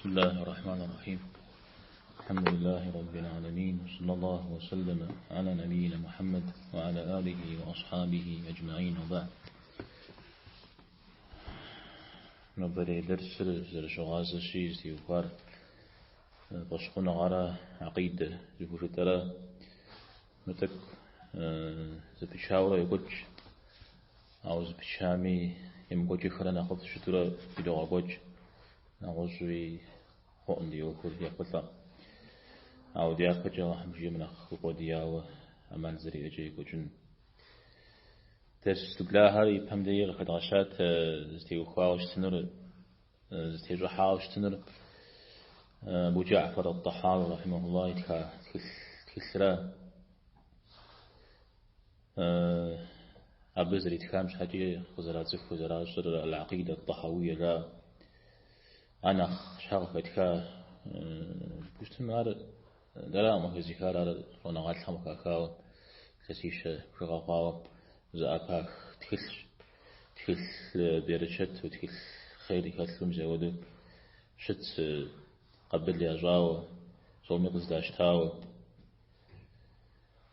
بسم الله الرحمن الرحيم. الحمد لله رب العالمين، وصلى الله وسلم على نبينا محمد وعلى آله وأصحابه أجمعين، وبعد. Нобэрей дерсыр зэрыщыгъуазэщи, зытеухуар фӏэщхъуныгъэрэ акъидэ зыхужытӏэрэ мы тӏэкӏу зэпычауэрэ йокӏуэкӏ. Ауэ зэпычами емыкӏуэкӏыхэрэ нэхъыфӏ щытурэ идогъэкӏуэкӏ. Нэгъуэщӏуи хъуӏым ди ӏуэхур ехъулӏэ. Ауэ дяпэкӏэ Алыхьым жиӏэмэ нэхъ укъуэдияуэ ӏэмал зэриӏэкӏэ екӏуэкӏын. Дерс дублахэр ипэм деи къыхэдгъэщат зытеухуауэ щытынур, зытещӏыхьауэ щытынур Абу Джафар ат-Тахауи рахьимахуллах итха тхылъра. Абы зэритхам щхьэкӏи къызэрацӏыхур, зэращӏэр Аль-Акъидэ ат-Тахауия жаӏэ. Ар нэхъ щхьэ къыхэтха жыпӏэу щытмэ, ар дэракъым къыхэзыхар, ар щӏэныгъэлӏхэм къыхахауэ, илъэсищэ бжыгъэ хъуауэ зэӏэпах тхылъщ. Тхылъ берычэту, тхылъ хъер хэлъу мис ауэдэу щыт къабыл ящӏауэ, псоми къыздащтауэ.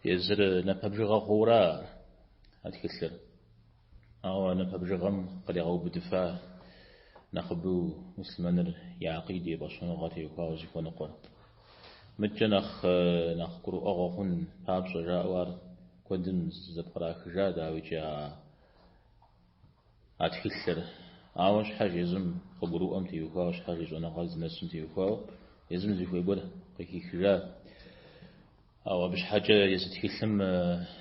Езыр напэ бжыгъэ хъуура а тхылъыр? Ауэ напэ бжыгъэм къригъэубыдыфа нэхъыбэу муслъымэныр и акъидэ, и фӏэщхъуныгъэ теухуауэ зыхуэныкъуэр. Мыдкӏэ нэхъ гурыӏуэгъуэ хъун папщӏэ жаӏэу ар куэдым зэпкърахыжа, дауикӏи, а тхылъыр. Ауэ щхьэж езым къыгурыӏуэм теухуауэ, щхьэж и щӏэныгъэр здынэсым теухуауэ, езым зыхуей гуэр къыхихыжа. Ауэ абы щхьэкӏэ езы тхылъым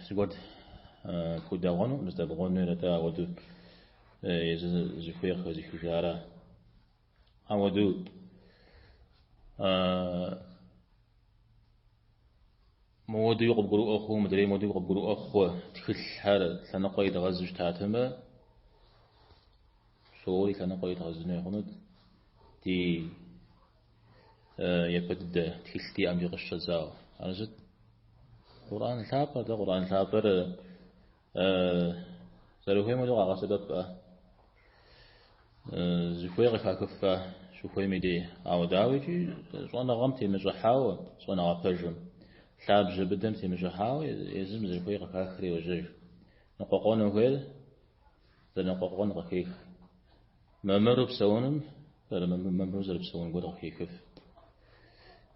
зыгуэр пхудэгъуэнукъым, зыдэбгъуэн хуейр атӏэ ауэдэу езы зыхуейр къыхэзыхыжара. Ауэдэу моуэдэуи къыбгурыӏуэ хъу, мыдрей моуэдэуи къыбгурыӏуэ хъу тхылъхэр лъэныкъуэ идгъэзу щытатэмэ, псори лъэныкъуэ едгъэзын хуей хъунут. Ди япэ дыдэ тхылъ диӏэмкӏэ къыщыщӏэдзауэ. Ар сыт? Къурӏэн лъапӏэр, дэ Къурӏэн лъапӏэр зэрыхуейм хуэдэу къагъэсэбэпӏэ. Зыхуей къыхахыфэ щыхуейм и дей. Ауэ дауикӏи щӏэныгъэм темыщӏыхьауэ, щӏэныгъэ пэжым, лъабжьэ быдэм темыщӏыхьауэ езым зыхуей къыхахри йожьэж. Ныкъуэкъуэну хуейр зэрыныкъуэкъуэн къыхех. Мамыру псэуным, мамыру зэрыпсэун гуэр къыхехыф.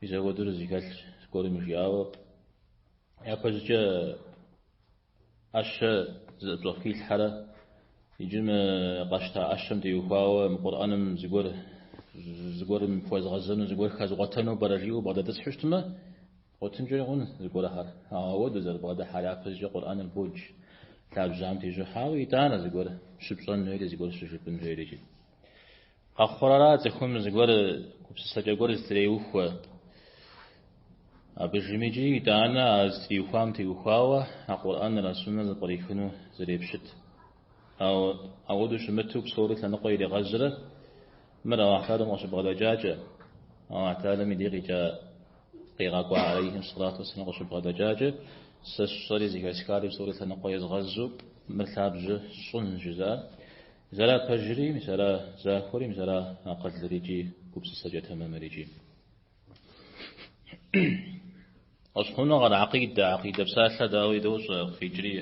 Мис апхуэдэу зыхэлъ зыгуэрым жиӏауэ, япэщӏыкӏэ ӏэщэ зыӏэпщӏэхилъхьэрэ, иджы мы къэщта ӏэщэм теухуауэ мы Къурӏэным зыгуэр, зыгуэрым хуэзгъэзэну, зыгуэр хэзгъуэтэну пӏэрэ жиӏэу бгъэдэтӏысхьу щытмэ, бгъуэтынкӏэри хъун зыгуэрхэр. Ауэ ауэдэу зэрыбгъэдыхьэр япэщӏыкӏэ Къурӏэныр бодж лъабжьэм тещӏыхьауэ, итӏанэ зыгуэр щыпщӏэн хуейри, зыгуэр щыжыпӏын хуейри икӏи. Къэхъур ара цӏыхум зыгуэр гупсысэкӏэ гуэр зытреухуэ. Абыжым икӏи итӏанэ а зытриухуам теухуауэ а Къурӏэныр, а суннэр зэпкърихыну зрепщыт. Ауэ ауэдэу щымыту псори лъэныкъуэ иригъэзрэ, мыр Аллахь Тэхьэлам къыщыбгъэдэкӏакӏэ, Аллахь Тэхьэлам и дей къикӏа къигъэкӏуа алейхи сэлату уэсселам къыщыбгъэдэкӏакӏэ, сэ сщӏэри зэхэсхари псори лъэныкъуэ езгъэзу мыр лъабжьэ сщӏын жызыӏэр. Мис ара пэжри, мис ара захуэри, мис ара акъылыр икӏи гупсысэкӏэ тэмэмыр икӏи. Фӏэщхъуныгъэр, акъидэ, акъидэ псалъэ дауи дощӏэ, къикӏри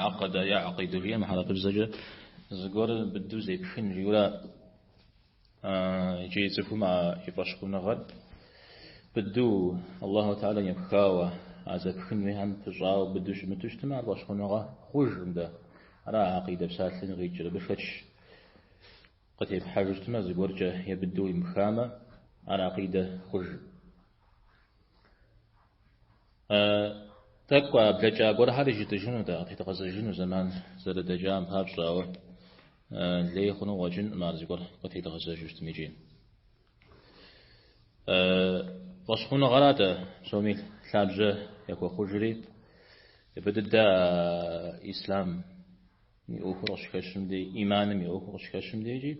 акъэдэ е акъиду жиӏэм хьэрыпыбзэкӏэ зыгуэр быдэу зепхын жиӏэура. Икӏи цӏыхум а и фӏэщхъуныгъэр быдэу Аллаху Тэхьэлам епхауэ, а зэпхын хуейхэм пыщӏауэ быдэу щымыту щытмэ, ар фӏэщхъуныгъэ хъужкъым дэ. Ара акъидэ псалъэми къикӏыр, абы шэч къытепхьэжу щытмэ, зыгуэркӏэ е быдэу имыпхамэ, ар акъидэ хъужкъым. Тӏэкӏу а блэкӏа гуэрхэри жытӏыжыну дэ, къытедгъэзэжыну зэман зэрыдэкӏам папщӏэ, ауэ лей хъуну къыщӏэкӏынкъым ар зыгуэр къытедгъэзэжу щытым икӏи. Фӏэщхъуныгъэра дэ псоми лъабжьэ яхуэхъужри, япэ дыдэ ислъам и ӏуэхур къыщыхэщым дей, иманым и ӏуэхур къыщыхэщым дежи,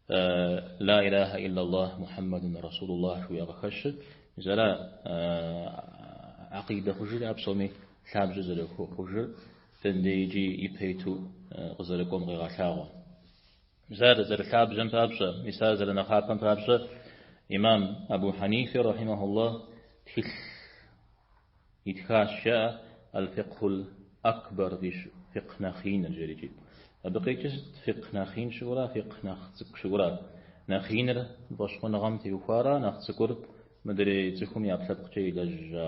Ла илаха иллаллах Мухьэммэдун Расулуллах жыхуиӏэ къыхэщыр, мис ара акъидэ хъужыр, ар псоми лъабжьэ зэрыхуэхъужыр дэнэ икӏи ипэ иту къызэрыкӏуэм къегъэлъагъуэ. Мис ар зэрылъабжьэм папщӏэ, мис ар зэрынэхъапэм папщӏэ, имам Абу Хьэнифи, рахьимахуллах, тхылъ итхащ, жаӏэ, Аль-Фикъхул Акбар фӏищу, фикъх нэхъ иныр, жери икӏи. Абы къикӏыр сыт? Фикъх нэхъ ин щыӏэура, фикъх нэхъ цӏыкӏу щыӏэура? Нэхъ иныр фӏэщхъуныгъэм теухуара, нэхъ цӏыкӏур мыдрей цӏыхум и ӏэпкълъэпкъкӏэ илэжьа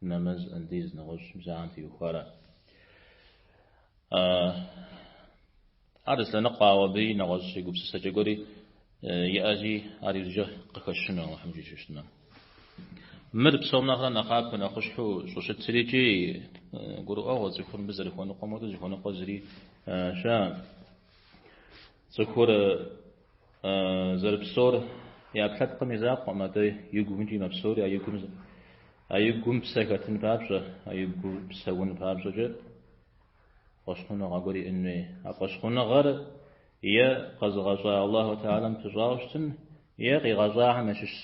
нэмэз, андез, нэгъуэщӏ мис ахэм теухуара? Ар зы лъэныкъуэ, ауэ абыи нэгъуэщӏ и гупсысэкӏэ гуэри иӏэщи, ар иужькӏэ къыхэщыну Алыхьым жиӏэу щытмэ. Мыр псом нэхърэ нэхъапэ нэхъыщхьэу щӏыщытыр икӏи гурыӏуэгъуэ цӏыхур мыбы зэрыхуэныкъуэм хуэдэу зыхуэныкъуэ зыри щыӏэкъым. Цӏыхур зэрыпсэур и ӏэпкълъэпкъым и закъуэкъым, атӏэ и гумкӏи мэпсэури, а и гум псэ хэтын папщӏэ, а и гур псэун папщӏэкӏэ фӏэщхъуныгъэ гуэр иӏэн хуей. А фӏэщхъуныгъэр е къэзыгъэщӏа Аллаху Тэхьэлам пыщӏауэ щытын, е къигъэщӏахэм ящыщ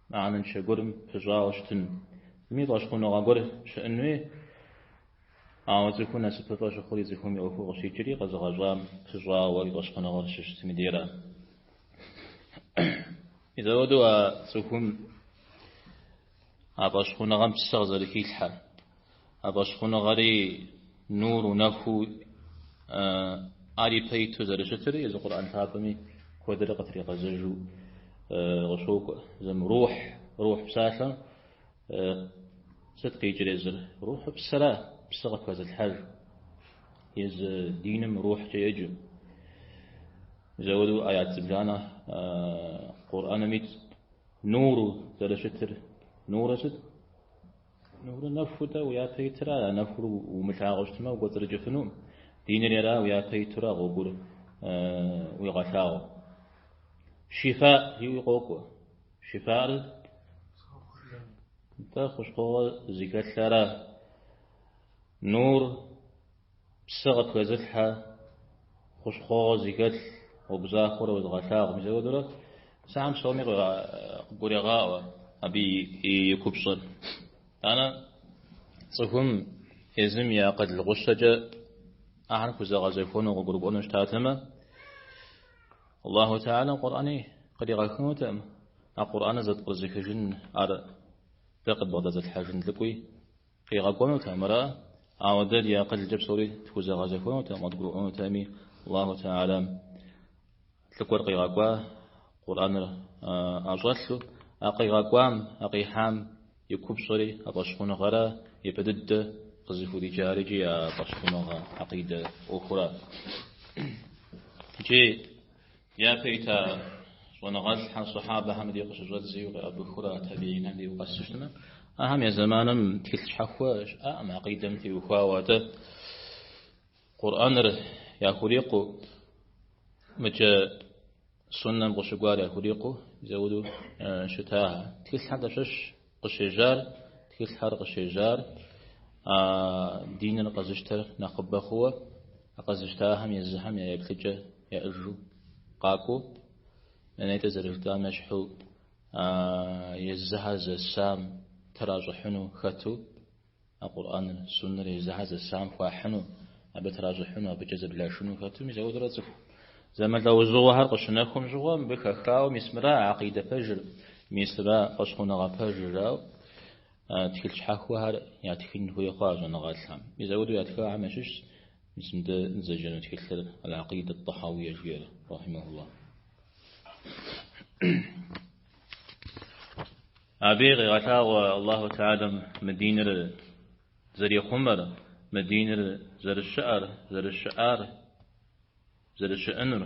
мыхьэнэншэ гуэрым пыщӏауэ щытын. Зыми фӏэщхъуныгъэ гуэр щыӏэн хуей, ауэ цӏыхур насыпыфӏэ щыхъури цӏыхум и ӏуэхур къыщикӏри къэзыгъэщӏам пыщӏауэ и фӏэщхъуныгъэр щыщытым и дейра. Мис апхуэдэу а цӏыхум а фӏэщхъуныгъэм псэ къызэрыхилъхьэр, а фӏэщхъуныгъэри нуру, нэхуу ар ипэ иту зэрыщытыр езы Къурӏэн лъапӏэми куэдрэ къытригъэзэжу къыщокӏуэ. Зэм рухь, рухь псалъэм сыт къикӏыр езыр? Рухьыр псэра, псэ къыпхэзылъхьэж. Езы диным рухькӏэ еджэ. Мис апхуэдэу аят зыбжанэ Къурӏэным ит. Нуру зэрыщытыр. Нурыр сыт? Нурыр нэхуу-тӏэ уи япэ итыра, а нэхур умылъагъуу щытмэ, укӏуэцӏрыкӏыфынукъым. Диныр ара уи япэ итура гъуэгур уигъэлъагъу. Шифа жиӏэуи къокӏуэ. Шифар нтӏэ хущхъуэгъуэ зыхэлъ ара. Нур псэ къыпхэзылъхьэ, хущхъуэгъуэ зыхэлъ, гъуэгу захуэр уэзыгъэлъагъу. Мис апхуэдэурэ мис ахэм псоми къыгурегъаӏуэ абы и купщӏэр. Итӏанэ цӏыхум езым и акъыл гъущэкӏэ ахэр хузэгъэзэхуэну къыгурыӏуэну щытатэмэ, Аллаху Тэхьэлам Къурӏэни къригъэхынутэкъым, а Къурӏэныр зэпкърызыхыжын ар дэ къыдбгъэдэзылъхьэжын лӏыкӏуи Къигъэкӏуэнутэкъым, ара? Ауэ дэ ди акъылкӏэ псори тхузэгъэзэхуэнутэкъым, къыдгурыӏуэнутэкъыми, Аллаху Тэхьэлам лӏыкӏуэр къигъэкӏуа, Къурӏэныр ӏэщӏэлъу, а къигъэкӏуам, а къихьам и купщӏэри, а фӏэщхъуныгъэра япэ дыдэ къызыхуриджар икӏи а фӏэщхъуныгъэ хьэкъидэ ӏуэхура. Икӏи япэ ита щӏэныгъэлӏхэм, сахьабэхэм дей къыщыщӏэдзи, укъеӏэбыхыурэ табиинхэм дей укъэсу щытмэ, ахэм я зэманым тхылъ щхьэхуэ щыӏакъым акъидэм теухуауэ, атӏэ Къурӏэныр яхурикъуу, мыкӏэ суннэм къыщыкӏуар яхурикъуу мис ауэдэу щытахэр. Тхылъхэр дапщэщ къыщежьар, тхылъхэр къыщежьар а диныр къэзыщтэр нэхъыбэ хъууэ, а къэзыщтахэм езыхэм я еплъыкӏэ яӏыжу къакӏуэу, нетӏэ зэрыжытӏам ещхьу а езыхэр зэсам тращӏыхьыну хэту, а Къурӏэныр, суннэр езыхэр зэсам хуахьыну, абы тращӏыхьыну, абыкӏэ зэблашыну хэту, мис ауэдурэ цӏыху зэмылӏэужьыгъуэхэр къыщынэхум щыгъуэ, мыбы хэхауэ мис мыра акъидэ пэжыр, мис мыра фӏэщхъуныгъэ пэжыр, жаӏэу тхылъ щхьэхуэхэр ятхын хуей хъуа щӏэныгъэлӏхэм. Мис ауэдэу ятхахэм ящыщщ мис мыдэ дызэджэну тхылъыр Аль-Акъидэ Тӏэхьауия жиӏэр, рахьимахуллах. Абыи къегъэлъагъуэ Аллаху Тэхьэлам мы диныр зэрихъумэр, мы диныр зэрыщыӏэр, зэрыщыӏар, зэрыщыӏэнур.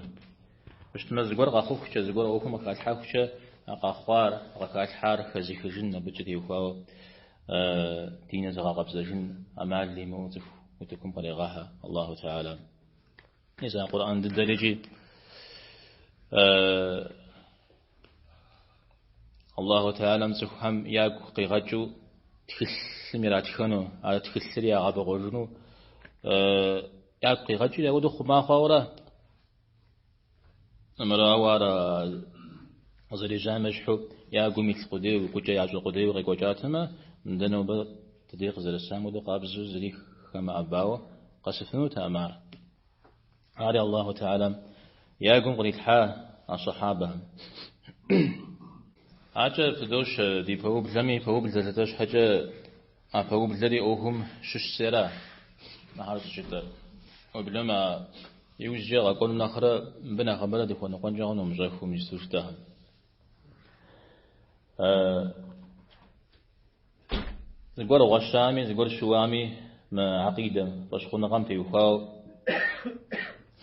Щытмэ, зыгуэр къэхъухукӏэ, зыгуэр ӏуэхум къыхалъхьэхукӏэ, а къэхъуар, къыхалъхьар хэзыхыжын, абыкӏэ теухуауэ диныр зыгъэкъэбзэжын ӏэмал имыӏэу цӏыху утыкум кърегъэхьэ Аллаху Тэхьэлам. Мис а Къурӏэн дыдэр икӏи Аллаху Тэхьэлам цӏыхухэм ягу къигъэкӏыу тхылъым иратхэну, а тхылъыр ягъэбэгъуэжыну ягу къигъэкӏри ауэдэу хъума хъуауэра? Мырауэ ар къызэрежьам ещхьу я гум илъ къудейуэ, гукӏэ ящӏэ къудейуэ къекӏуэкӏатэмэ, дэ нобэ дыдей къызэрысам хуэдэу къабзэу зыри хэмыӏэбауэ къэсыфынутэкъым ар. Ари Аллаху Тэхьэлам Я гум кърилъхьа а сэхьабэхэм. Акӏэ пыдощэ ди пэублэми, пэублэ жытӏэ щхьэкӏэ а пэублэри ӏуэхум щыщ ара мыхьэр щӏыжытӏэр. Уеблэмэ а иужькӏэ къэкӏуэну нэхърэ мыбы нэхъыбэрэ дыхуэныкъуэнкӏэ хъуну мыщӏэхыу иджыпсту жытӏэхэм. Зыгуэр гъуэщами, зыгуэр щыуами мы акъидэм, фӏэщхъуныгъэм теухуауэ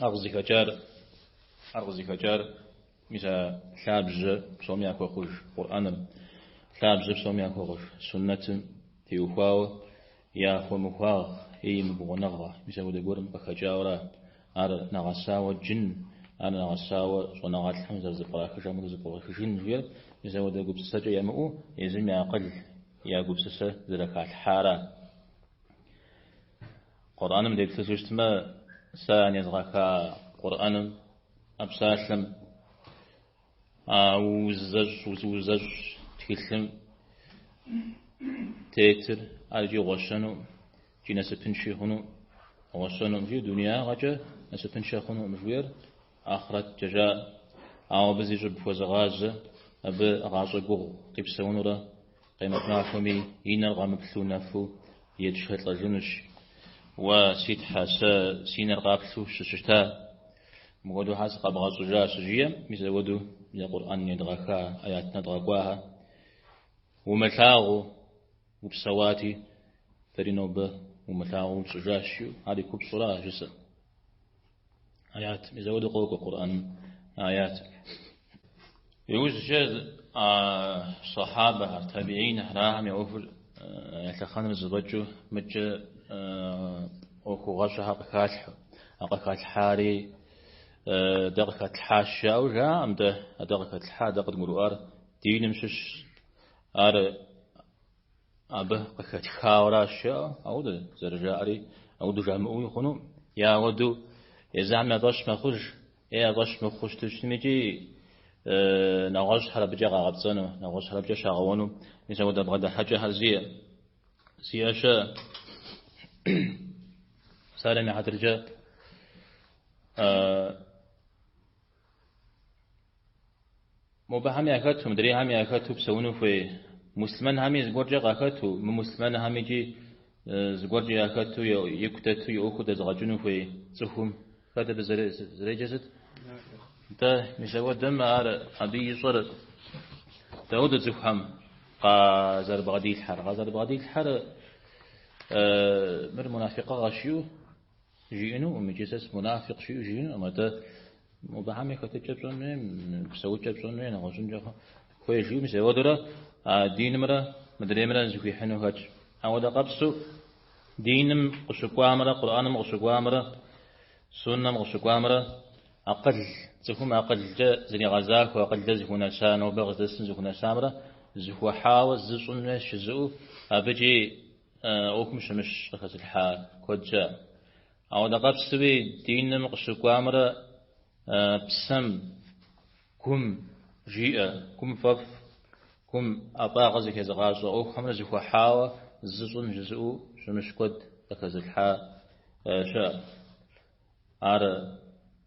ар къызыхэкӏар, ар къызыхэкӏар мис а лъабжьэ псоми яхуэхъуж Къурӏэным, лъабжьэ псоми яхуэхъуж суннэтым теухуауэ я хуэмыхуагъ е имыбгъуныгъэ, мис апхуэдэ гуэрым къыхэкӏауэра. Ар нэгъэсауэ джын, ар нэгъэсауэ щӏэныгъэлӏхэм зэрызэпкърахыжам хуэдэу зэпкърахыжын жиӏэр, мис апхуэдэ гупсысэкӏэ ямыӏэу езым я акъыл, я гупсысэ зэрыхалъхьара. Къурӏэным деплъыжу щытмэ, сэ а незгъэха Къурӏэным, а псалъэм, а узэщӏ, узыузэщӏ тхылъым тетыр ар икӏи гъуэщэну, икӏи насыпынши хъуну гъуэщэнукъым жиӏэу, дунеягъэкӏэ насыпыншэ хъунукъым жиӏэр ахърэткӏэ жаӏэ. Ауэ абы зи щӏыб хуэзыгъазэ, абы гъащӏэ гугъу къипсэунурэ къемэт махуэми и нэр къэмыплъу нэфу етшэлӏэжынущ. Уэ, си Тхьэ, сэ си нэр къаплъу щыщыта, мыхуэдэу щхьэ сыкъэбгъэщӏыжа щыжиӏэм, мис апхуэдэу я Къурӏэн едгъэха, аят нэдгъэкӏуахэр умылъагъуу упсэуати, дэри нобэ умылъагъуу утщӏыжащ жиӏэу, ар и купщӏыра жысӏэ. Аят, мис апхуэдэу къокӏуэ Къурӏэным аят. Иужькӏэ а сахьабэхэр, табиинхэр, ахэм я ӏуэхур, я лъэхъэнэр зэфӏэкӏыу мыкӏэ ӏуэхугъуэщӏэхэр къыхалъхьэу. А къыхалъхьари дэ къыхэтлъхьащ жаӏэу жаӏэм дэ, а дэ къыхэтлъхьа, дэ къыдгурыӏуар диным щыщ. Ар абы къыхэтхауэращ жаӏэу, ауэдэ зэрыжаӏэри, ауэдэу жамыӏэуи хъуну, е ауэдэу езыхэм я фӏэщ мэхъуж, е я фӏэщ мыхъуу щыту щытми икӏи нэгъуэщӏхэр абыкӏэ къагъэпцӏэну, нэгъуэщӏхэр абыкӏэ щагъэуэну, мис ауэдэ бгъэдыхьэкӏэхэр зиӏэ. Зиӏэ щыӏэ. Псалъэм и хьэтыркӏэ, Мобыхэм яхэту, мыдрейхэм яхэту псэуну хуей муслъымэнхэми зыгуэркӏэ къахэту, мымуслъымэнхэм икӏи зыгуэркӏэ яхэту, ику дэту и ӏуэхур дэзыгъэкӏыну хуей цӏыхум. Хэт абы зэреджэр сыт? Нтӏэ, мис ауэдэм ар абы ищӏэр дауэдэ цӏыхухэм къазэрыбгъэдилъхьэр? Къазэрыбгъэдилъхьэр мыр мунафикъыгъэщ жиӏэу жиӏэнукъым, икӏи сэ сымунафикъ жиӏэу жиӏэнукъым, атӏэ мобыхэми хэтыкӏэ пщӏэн хуей, псэукӏэ пщӏэн хуей, нэгъуэщӏынкӏэ хуей жиӏэу, мис ауэдурэ а динымрэ мыдреймрэ зыхуихьыну хэтщ. Ауэдэ къэпсу диным къыщыкӏуамрэ, Къурӏэным къыщыкӏуамрэ, суннэм къыщыкӏуамрэ акъыл, цӏыхум акъылкӏэ зригъэзахуэ, акъылкӏэ зыхунэса, нобэ къыздэсым зыхунэсамрэ зыхуэхьауэ зыщӏын хуейщ жызыӏэу, абыкӏи ӏуэхум щымыщ къыхэзылъхьа куэд щыӏэ. Ауэдэ къэпсуи диным къыщыкӏуамрэ псэм гум жиӏэ, гум фӏэфӏ, гум ӏэфӏагъэ зыхезыгъащӏэ ӏуэхухэмрэ зыхуэхьауэ зыщӏын жызыӏэу щымыщ куэд къыхэзылъхьа щыӏэ. Ар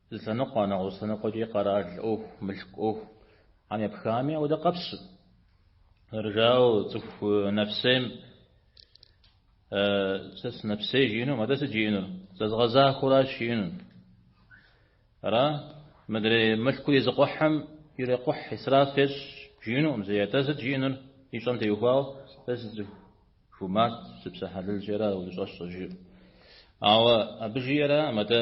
зы лъэныкъуэ, нэгъуэщӏ лъэныкъуэкӏи къэрал ӏуэху, мылъку ӏуэхухэм епхами, ауэдэ къэпсу. Зэрыжаӏэу цӏыху нэпсейм сэ сынэпсей жиӏэнукъым, атӏэ сыт жиӏэнур? Зэзгъэзахуэращ жиӏэнур. Ара? Мыдрей мылъкур изыкъухьым ирекъухь, исраф ещӏ жиӏэнукъым зэи, атӏэ сыт жиӏэнур? Ищӏэм теухуауэ сэ сыцӏыху жумарт, сыпсэ хьэлэлщи ара узыщӏэсщӏэр жиӏэу. Ауэ абы жиӏэраӏым, атӏэ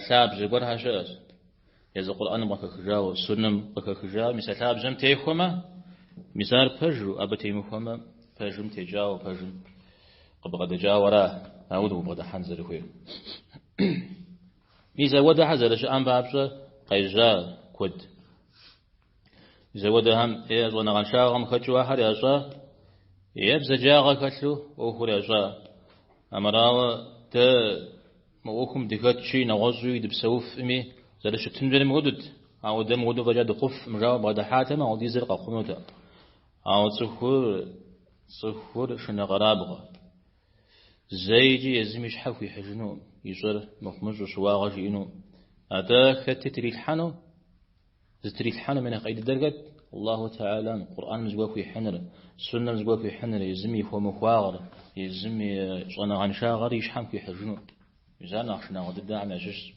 лъабжьэ гуэрхэр щыӏэщ. Езы Къурӏэным къыхэхыжауэ, суннэм къыхэхыжауэ, мис а лъабжьэм техуэмэ, мис ар пэжу, абы темыхуэмэ, пэжым текӏауэ, пэжым къыбгъэдэкӏауэ ара, ауэдэу убгъэдыхьэн зэрыхуейр. Мис ауэдэхэр зэрыщыӏэм папщӏэ къежьа куэд. Мис ауэдэхэм е щӏэныгъэншагъэм хэкӏыу ахэр ящӏа, е бзаджагъэ хэлъу ӏуэхур ящӏа. Амырауэ дэ мы ӏуэхум дыхэтщи, нэгъуэщӏуи дыпсэуфӏми, зэрыщытын хуейр мыхуэдэут, ауэ дэ мыхуэдэу фӏэкӏа дыхъуфӏым, жауэ бгъэдыхьатэмэ, ауэдизыр къэхъунутэкъым. Ауэ цӏыхур, цӏыхур шынэкъэрабгъэ. Зэикӏи езым и щхьэ хуихьыжынукъым, ищӏэр мыхъумыщӏэу щыуагъэ жиӏэнукъым. Атӏэ хэти трилъхьэну, зытрилъхьэнум и нэхъ ӏей дыдэр хэт? Аллаху Теалэм Къурӏэным зыгуэр хуихьыныр, суннэм зыгуэр хуихьыныр, езым и хуэмыхуагъэр, езым и щӏэныгъэншагъэр и щхьэм хуихьыжыну. Мис ар нэхъ шынагъуэ дыдэхэм ящыщщ.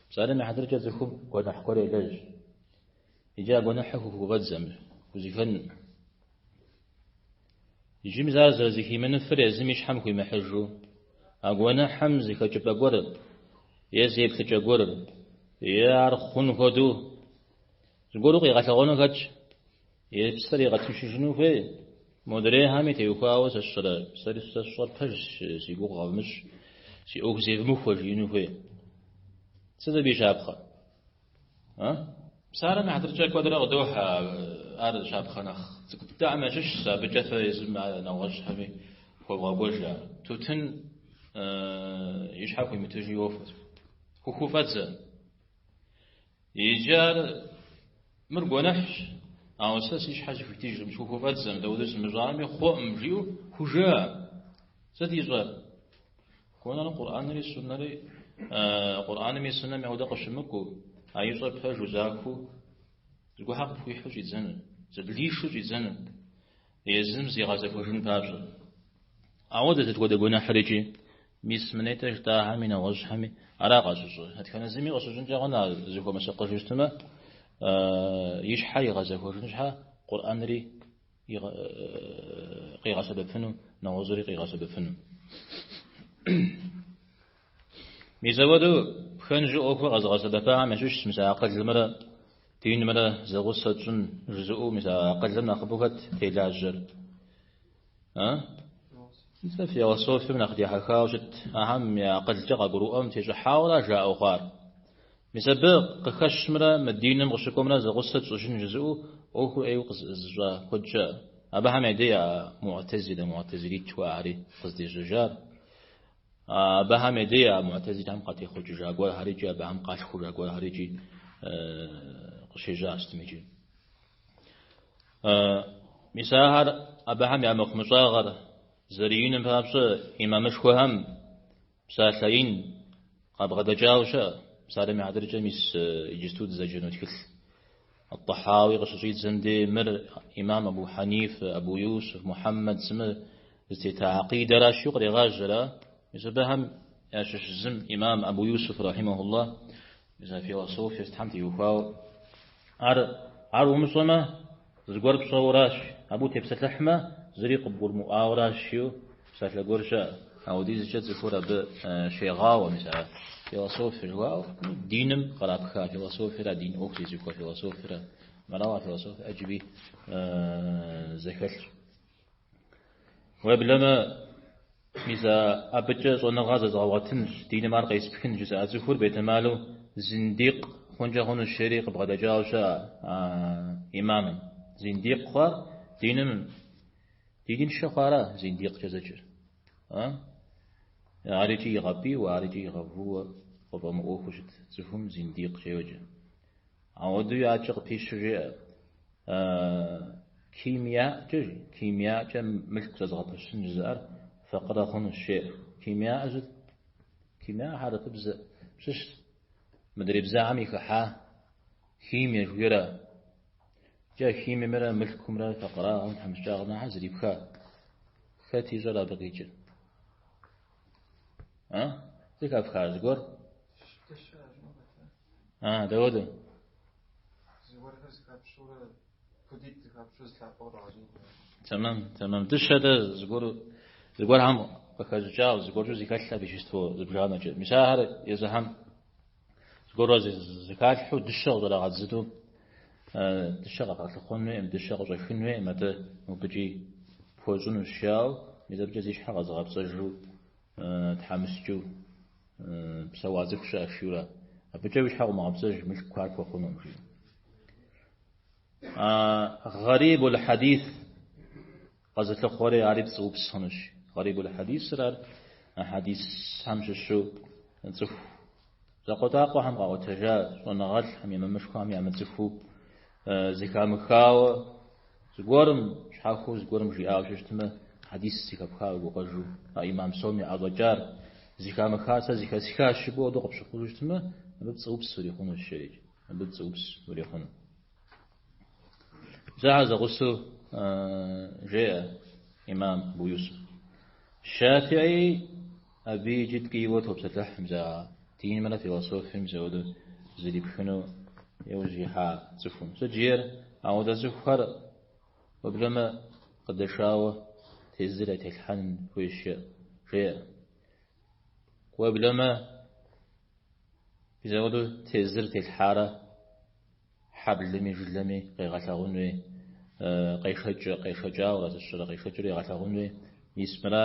Псалъэм и хьэтыркӏэ цӏыхум гуэныхь гуэр елэжь. Иджы а гуэныхьыр хухуфӏэдзэм, хузэхэнкъым. Иджы мис ар зэрызэхимыныфыр езым и щхьэм хуимыхьыжу, а гуэныхьым зы хэкӏыпӏэ гуэр е зы еплъыкӏэ гуэр е ар хъун хуэдэу зыгуэру къигъэлъэгъуэну хэтщ, и псэр игъэтыншыжыну хуей, модрейхэми теухуауэ сэ сщӏэрэ, сэри сэ сщӏэр пэжщ, си гугъу къэвмыщӏ, си ӏуэху зевмыхуэ жиӏэну хуей. Сыт абы и щапхъэ? А? Псалъэм и хьэтыркӏэ куэдрэ къыдохьэ ар щапхъэ нэхъ цӏыкӏу дыдэхэм ящыщщ, абыкӏэ фэ езым нэгъуэщӏхэми хуэвгъэкӏуэж ар. Тутын и щхьэ хуимытыжу йофэ. Хухуфӏэдзэ. Иджы ар мыр гуэныхьщ, ауэ сэ си щхьэ сыхуитыжкъым, схухуфӏэдзэм, дауэдэу сымыщӏами, хъуӏым жиӏэу хужеӏэ. Сыт ищӏэр? Гуэнэр Къурӏэнри суннэри, Къурӏэнми суннэми ауэдэ къыщымыкӏуэу, а ищӏэр пэжу, захуэу зыгуэрхэр къыпхуихьу щӏидзэну, зэблишу щӏидзэну, езым зигъэзэхуэжын папщӏэ. Ауэдэ сыт хуэдэ гуэныхьыр икӏи, мис мы нетӏэ жытӏахэми нэгъуэщӏхэми ара къащыщӏыр. Дэтхэнэ зыми къыщыщӏынкӏэ хъун ар зыхуэмысакъыжу щытмэ, и щхьэ игъэзэхуэжын щхьэ Къурӏэнри къигъэсэбэпыну, нэгъуэщӏри къигъэсэбэпыну. Мис апхуэдэу пхэнжу ӏуэхур къэзыгъэсэбэпахэм ящыщщ мис а акъылымрэ динымрэ зэгъусэ тщӏын жызыӏэу мис а акъылым нэхъыбэу хэт телажьэр? А? Мис а философием нэхъ дихьэхауэ щыт, ахэм я акъылкӏэ къагурыӏуэм тещӏыхьауэра жаӏэу хъуар. Мис абы къыхэщымрэ мы диным къыщыкӏуэмрэ зэгъусэ тщӏыжын жызыӏэу ӏуэхур ӏейуэ зыщӏа куэд щыӏэ. Абыхэм я дей а муӏтэзилэ, муӏтэзилит жыхуаӏэри къыздежьэжар. Абыхэм я дей а муӏтэзилэхэм къатехъукӏыжа гуэрхэр икӏи абыхэм къалъхужа гуэрхэр икӏи къыщежьа сытым икӏи. Мис ахэр абыхэм я мыхъумыщӏагъэр зэрыиным папщӏэ имамышхуэхэм Псалъэ ин къабгъэдэкӏауэ щыӏэ, псалъэм и хьэтыркӏэ мис иджысту дызэджэну тхылъ. Ат-Тӏэхьауи къыщыщӏидзэм дей мыр имам Абу Хьэнифэ, Абу Юсуф, Мухьэммэд сымэ зытета акъидэращ жиӏэу кърегъажьэр, а? Мис абыхэм ящыщ зым имам Абу Юсуф рахьимахуллах, мис а философие сытхэм теухуауэ. Ар, ар умыщӏэмэ, зыгуэр пщӏэуэращ, абы утепсэлъыхьмэ, зыри къыбгурымыӏуауэращ жиӏэу псалъэ гуэр щыӏэ. Ауэдизкӏэ цӏыхур абы щегъауэ, мис а философие жыхуаӏэу, диным кърапха философиера, дин ӏуэху зезыхуэ философиера, мырауэ а философие ӏэджэби зэхэлъщ. Уеблэмэ, мис а абыкӏэ щӏэныгъэ зэзгъэгъуэтынщ, диным ар къеспхын жызыӏэ цӏыхур бетэмалу зиндикъ хъункӏэ хъунущ жери къыбгъэдэкӏауэ щыӏэ а имамым. Зиндикъ хъуар диным, диныншэ хъуара зиндикъкӏэ зэджэр? А? Ар икӏи игъэпӏийуэ, ар икӏи игъэвууэ къыфӏэмыӏуэхуу щыт цӏыхум зиндикъкӏэ йоджэ. Ауэдэуи адэкӏэ къыпищэу жеӏэ, Кимиякӏэ, жи, кимиякӏэ мылъку зэзгъэпэщын жызыӏэр факъырэ хъунущ, жеӏэ. Кимияӏэ сыт? Кимия хьэрыпыбзэ щыщ, мыдрей бзэхэм хыхьа химие жыхуиӏэра. Иджы химиемрэ мылъкумрэ факъырагъэм тхьэмыщкӏагъэмрэ щхьэ зэрипха. Хэт ищӏэр абы къикӏыр? А? Зэхэфха зыгуэр? А, дауэдэу? Зыгуэрхэр зэхэпщэурэ, пудитӏ зэхэпщэу зы лъапӏэ кърагъэкӏын хуейуэ. Тэмэм, тэмэм. Дыщэ-тӏэ зыгуэр, зыгуэрхэм къыхэщӏыкӏауэ, зыгуэркӏэ зэхэлъ вещество зыбжанэкӏэ. Мис ахэр езыхэм зыгуэрурэ зэхалъхьэу дыщэ къыщӏрагъэдзыну, дыщэ къэгъэлъыхъуэн хуейкъым, дыщэ къыщӏэхын хуейкъым, атӏэ мобыкӏи пхуэщӏынущ жаӏэу, мис абыкӏэ зи щхьэ къэзыгъэпцӏэжу, тхьэмыщкӏэу псэуа цӏыху щыӏэщ жиӏэурэ. Абыкӏэ уи щхьэ къыумыгъэпцӏэж, мылъку ар пхуэхъунукъым, жиӏэу. Гъэрибул хьэдис къэзылъыхъуэри ари пцӏыупс хъунущ. Гъэрибул хьэдисыр ар а хьэдисхэм щыщу цӏыху закъуэтӏакъуэхэм къаӏуэтэжа щӏэныгъэлӏхэм, имамышхуэхэм ямыцӏыхуу зэхамыхауэ зыгуэрым, щхьэхуэу зыгуэрым жиӏауэ щытмэ, хьэдис зэхэпха уи гугъэжу, а имам псом яӏэщӏэкӏар зэхамыхар сэ зэхэсхащ жыпӏэу хуэдэу къыпщыхъужу щытмэ, Абы пцӏыупс урихъунущ, жерикӏ. Абы пцӏыупс урихъуну. Зэхьэр зэгъусэу жеӏэ имам Абу Юсуф. Шафии абы иджы ткӏийуэ топсэлъыхь мис а динымрэ философием мис ауэдэу зэрипхыну иужь ихьа цӏыхум. Сыт жиӏэр? Ауэдэ цӏыхухэр уеблэмэ къыдэшауэ тезыр ятелъхьэн хуейщ, жеӏэ. Уеблэмэ мис ауэдэу тезыр телъхьарэ хьэблэми жылэми къегъэлъэгъун хуей, къешэкӏауэрэ зыщӏрэ къешэкӏыурэ егъэлъэгъун хуей. Мис мыра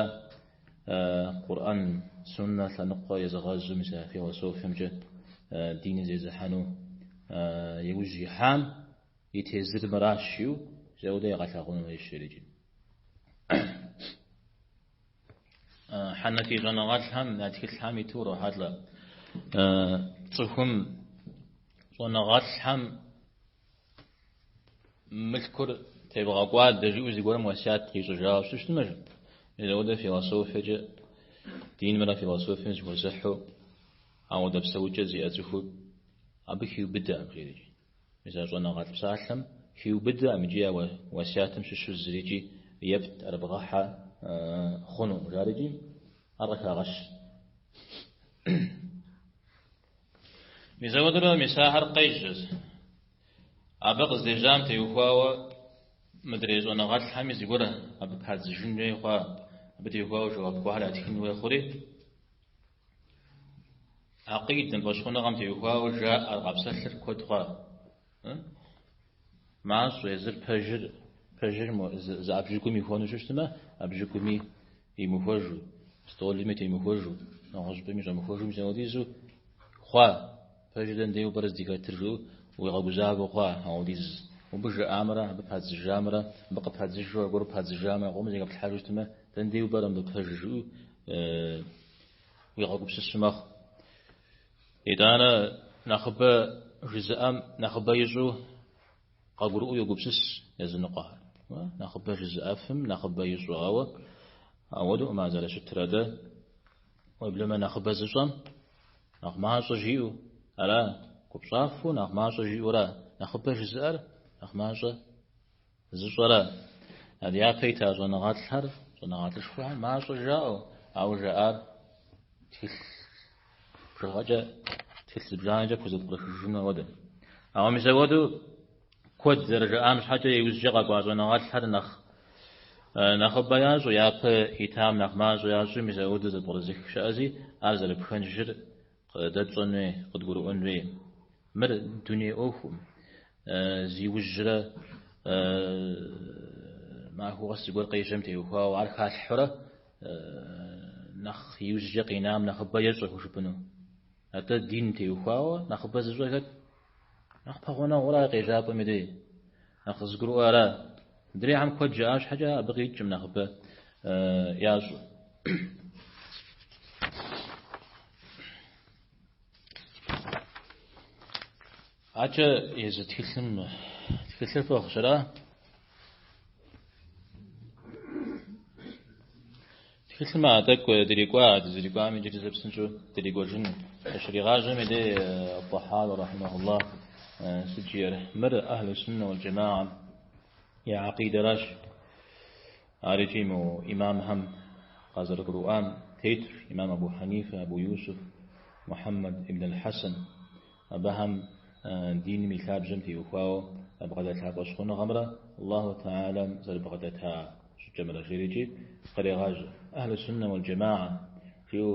Къурӏэн, суннэ лъэныкъуэ езыгъэзу мис а философиемкӏэ диныр зезыхьэну иужь ихьам и тезыр мыращ жиӏэу мис ауэдэ егъэлъэгъун хуейщ жерикӏи. Хьэнэфий щӏэныгъэлӏхэм я тхылъхэм иту урохьэлӏэ. Цӏыхум щӏэныгъэлӏхэм мылъкур тевгъэкӏуадэ жиӏэу зыгуэрым уэсят къищӏыжауэ щытмэ, мис ауэдэ философиекӏэ, динымрэ философием зыхуэзыхьу ауэдэ псэукӏэ зиӏэ цӏыхур абы хиубыдэкъым, жерикӏи. Мис а щӏэныгъэлӏ псалъэм хиубыдэкъым икӏи а уэсятым щыщу зырикӏи епт ӏэрыбгъэхьэ хъунукъым, жарикӏи ар къыхагъэщ. Мис ауэдурэ мис ахэр къежьэщ. Абы къыздежьам теухуауэ мыдрей щӏэныгъэлӏхэми зыгуэр абы падзыжын хуей хъуа, абы теухуауэ жэуап гуэрхэр ятхын хуей хъури, Акъидэм, фӏэщхъуныгъэм теухуауэ жаӏэр, къапсэлъыр куэд хъуа. Мащӏэ езыр пэжыр, пэжыр зы ӏэбжьыгум ихуэну щыщтмэ, ӏэбжьыгуми имыхуэжу, стӏолми темыхуэжу, нэгъуэщӏыпӏэми щӏэмыхуэжу мис апхуэдизу хъуа. Пэжыр дэнэ деу пӏэрэ здыхэтыр жыӏэу уигъэгузавэу хъуа апхуэдиз. Мобы жаӏамрэ, абы падзыжамрэ, абы къыпадзыжу аргуэру падзыжамрэ, къомыр зэхэплъхьэжу щытмэ, дэнэ деу пӏэрэ мыбы пэжыр жыӏэу уигъэгупсысу мэхъу. Итӏанэ нэхъыбэ жызыӏэм нэхъыбэ ищӏу къагурыӏуэу йогупсыс языныкъуэхэр. Нэхъыбэ жызыӏэфым нэхъыбэ ищӏу, ауэ ауэдэукъым ар зэрыщытыр. Атӏэ уеблэмэ нэхъыбэ зыщӏэм нэхъ мащӏэ жиӏэу ара, купщӏафэу нэхъ мащӏэ жиӏэу ара, нэхъыбэ жызыӏэр нэхъ мащӏэ зыщӏэрэ. Ар япэ ита щӏэныгъэлӏхэр, щӏэныгъэлӏышхуэхэр мащӏэ жаӏэу, ауэ жаӏар тхылъ бжыгъэкӏэ, тхылъ зыбжанэкӏэ пхузэпкърыхыжыну ауэдэ. Ауэ мис ауэдэу куэд зэрыжаӏам щхьэкӏэ иужькӏэ къэкӏуа щӏэныгъэлӏхэр нэхъ нэхъыбэ ящӏу, япэ итам нэхъ мащӏэ ящӏу мис ауэдэу зэпкърызых щыӏэзи, ар зэрыпхэнжыр дэ тщӏэн хуей, къыдгурыӏуэн хуей. Мыр дуней ӏуэхум, зиужьрэ махуэ къэс зыгуэр къежьэм теухуауэ ар халъхьурэ нэхъ иужькӏэ къинам нэхъыбэ ещӏэ хужыпӏэну. Атӏэ дин теухуауэ нэхъыбэ зыщӏэр хэт? Нэхъ пэгъунэгъура къежьапӏэм и дей? Нэхъ къызыгурыӏуара? Мыдрейхэм куэд жаӏа щхьэкӏэ абы къикӏым нэхъыбэ ящӏу. Акӏэ езы тхылъым тхылъыр фӏыгъщ, ара? Тхылъым а тӏэкӏу дрикӏуа, дызрикӏуам иджыри зэ псынщӏэу дрикӏуэжын. Къыщригъажьэм и дей Тӏэхьауи рахьимэхуллах сыт жиӏэр? Мыр Ахьлу Суннэ уал Джамаам я акъидэращ. Ар икӏи мо имамхэм къазэрыгурыӏуам тетщ, имам Абу Хьэнифэ, Абу Юсуф, Мухьэммэд ибн аль-Хьэсэн. Абыхэм диным и лъабжьэм теухуауэ ябгъэдэлъа фӏэщхъуныгъэмрэ Аллаху Тэхьэлам зэрыбгъэдэта щӏыкӏэмрэ жери икӏи кърегъажьэ. Ахьлу Суннэ уал Джамаа жиӏэу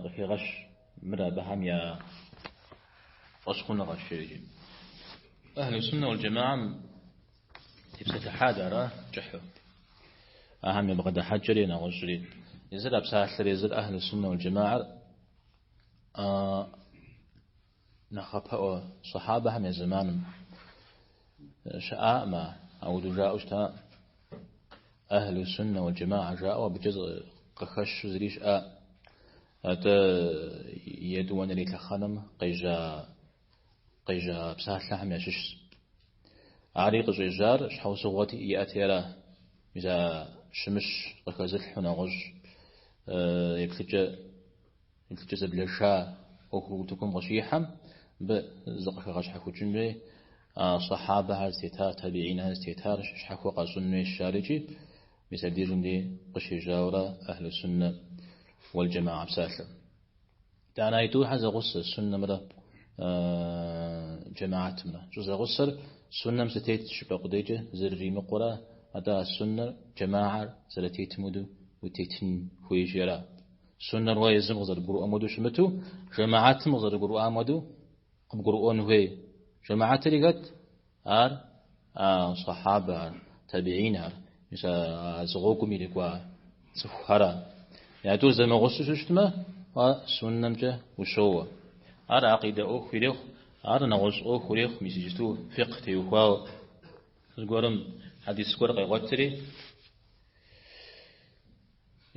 къыхегъэщ мыр абыхэм я фӏэщхъуныгъэщ жери икӏи. Ахьлу Суннэ уал Джамаам тепсэлъыхьа дэ ара кӏыхьу. Ахэм я бгъэдыхьэкӏэри нэгъуэщӏри. Езыр а псалъэр, езыр Ахьлу Суннэ уал Джамаар нэхъапэӏуэ сахьабэхэм я зэманым щыӏаӏым, ауэдэу жаӏэу щыта. Ахьлу Суннэ уал Джамаа жаӏэу абыкӏэ къыхэщу зыри щыӏа. Атӏэ етӏуанэрей лъэхъэнэм къежьа къежьа псалъэхэм ящыщщ. Ари къыщӏежьар щхьэусыгъуэ иӏэти ара. Мис а щымыщ къыхэзылъхьэу нэгъуэщӏ еплъыкӏэ еплъыкӏэ зэблэша. ӏуэхур утыкум къыщихьэм, мыбы зыкъыхэгъэщхьэхукӏын хуей, а сахьабэхэр зытетар, табиинхэр зытетар щхьэхуэ къэщӏын хуейщ жарикӏи, мис абдежым дей къыщежьауэрэ Ахьлу Суннэ уэл джэмаӏэ псалъэр. Итӏанэ аитӏухэр зэгъусэ суннэмрэ джэмаатымрэ. Щӏызэгъусэр суннэм сытет жыпӏэ къудейкӏэ зэрыримыкъурэ, атӏэ а суннэр джэмаӏэр зэрытетым хуэдэу утетын хуейщи ара. Суннэр уэ езым къызэрыбгурыӏуэм хуэдэу щымыту, жэмаатым къызэрыгурыӏуам хуэдэу къыбгурыӏуэн хуей. Жэмаатри хэт? Ар а сахьабэхэр, табиинхэр, мис а зы гъуэгум ирикӏуа цӏыхухэр. А тӏур зэмыгъусэу щытмэ, уэ суннэмкӏэ ущоуэ. Ар акъидэ ӏуэху ирехъу, ар нэгъуэщӏ ӏуэху ирехъу, мис иджысту фикъ теухуауэ зыгуэрым хьэдис гуэр къегъуэтри,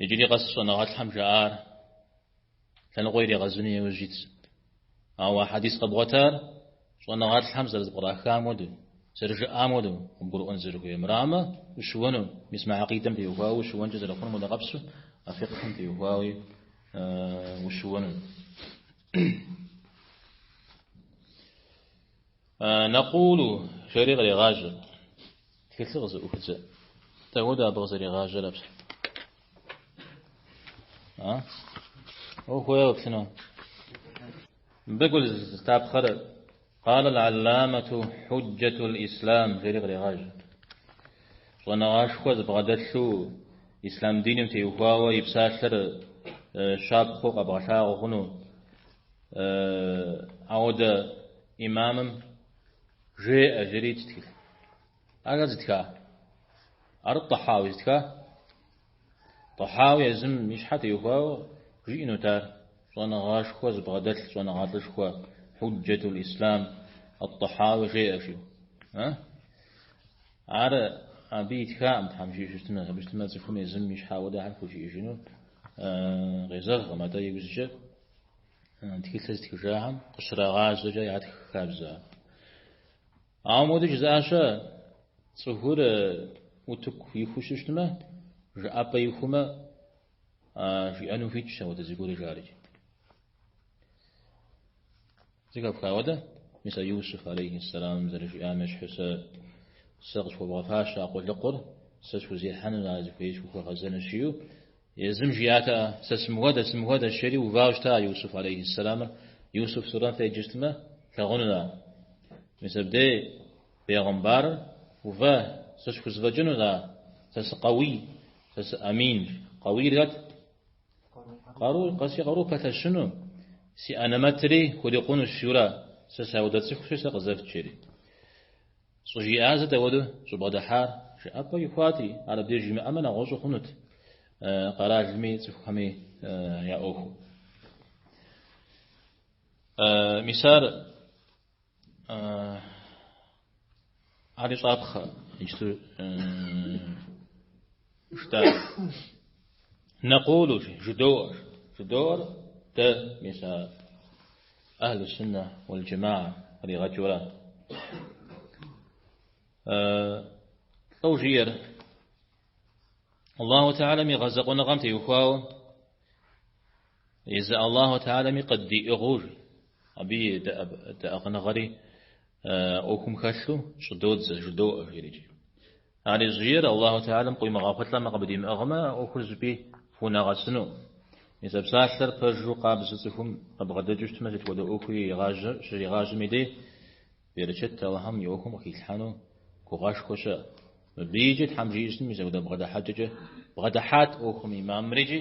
иджыри къэс щӏэныгъэлӏхэм жаӏар лъэныкъуэ иригъэзыну иужь итщ. Ауэ хьэдис къэбгъуэтар щӏэныгъэлӏхэм зэрызэпкърахам хуэдэу, зэрыжаӏам хуэдэу къыбгурыӏуэн зэрыхуейр. Мырамэ, ущыуэну, мис мы акъидэм теухуауэ ущыуэнкӏэ зэрыхъунум хуэдэ къабзэу, а фикъхым теухуауи ущыуэну. Нэкъулу жери кърегъажьэ. Тхылъыр къызэӏухыдзэ. Дауэдэ абы къызэригъажьэр абы? А? Ухуей уеплъыну? Мыбы гу зылъытапхъэр قال العلامة حجة الإسلام жери кърегъажьэ. Щӏэныгъэшхуэ зыбгъэдэлъу ислъам диным теухуауэ и псалъэр щапхъэу къэбгъэлъагъуэ хъуну. Ауэдэ имамым жеӏэ жери итщ тхылъ. Ар хэт зытха? Ар Тӏэхьауи зытха? Тӏэхьауи езым и щхьэ теухуауэ жиӏэнут ар. Щӏэныгъэшхуэ зыбгъэдэлъ щӏэныгъэлӏышхуэ Худжджэтул Ислъам Ат-Тӏэхьауи жеӏэ жиӏэу. Ар абы итхакъым Тхьэм жиӏэу щытмэ, абы щытмэ цӏыхум езым и щхьэ ауэдэхэр хужиӏэжыну къезэгъкъым, атӏэ иужькӏэ тхылъыр зытхыжахэм къыщрагъажьэкӏэ ятх хабзэ. Ауэ мыуэдэу жызыӏа щыӏэ, цӏыхур утыку ихуу щыщытмэ, жыӏэпӏэ ихумэ, жиӏэну хуитщ ауэдэ зыгуэри жарикӏ. Зэхэфха ауэдэ? Мис а Юсуф алейхи сэлам зэрыжиӏам ещхьу сэ сэ къысхуэвгъэфащэ а къулыкъур, сэ схузехьэну ар зыхуей схухуэгъэзэнущ жиӏэу, езым жиӏатэкъэ, сэ сымыхуэдэ, сымыхуэдэ жери увауэ щыта Юсуф алейхи сэламыр. Юсуф сурэм феджэ щытмэ, лъагъуну ар. Мис абдей бегъымбарыр ува, сэ схузэфӏэкӏынущ ар, сэ сыкъэуий, сэ сыӏэмин. Къэуийр хэт? Къару, къэ си къару пэлъэщыну, си анэмэтри хурикъунущ, жиӏэурэ, сэ сауэдэ цӏыхущи, сэ къызэфт, жери. Щӏыжиӏар сыт ауэдэу щӏыбгъэдыхьар? Жыӏэпӏэ ихуати, ар абдеж жимыӏэмэ нэгъуэщӏу хъунут къэралми цӏыхухэми я ӏуэху. Мис ар ари щӏапхъэ иджысту жытӏа. Нэкъулу жыдоӏэр. Жыдоӏэр дэ мис а Ахьлу Суннэ уал Джэмаа къригъэкӏыурэ. Лӏо жиӏэр Аллаху Тэхьэлам и гъэзэкъуэныгъэм теухуауэ езы Аллаху Тэхьэлами къыддиӏыгъыу, абы и дэӏэкъыныгъэри ӏуэхум хэлъу щӏыдодзэ, жыдоӏэ, жиӏэрикӏи. Ари щӏыжиӏэр Аллаху Тэхьэлам къуимыгъэхъулӏэмэ, къыбдимыӏыгъмэ, ӏуэхур зыщӏыпӏи пхунэгъэсыну. Мис а псалъэр пэжу къабзэу цӏыхум къыбгъэдэкӏыу щытмэ, сыт хуэдэ ӏуэхуи щригъажьэм и дей, берычэт Аллахьым и ӏуэхум къыхилъхьэну гугъэшхуэ щыӏэ. Мыбы икӏи Тхьэм жиӏэу щытмэ, мис апхуэдэ бгъэдыхьэкӏэкӏэ бгъэдыхьат ӏуэхум имамыр икӏи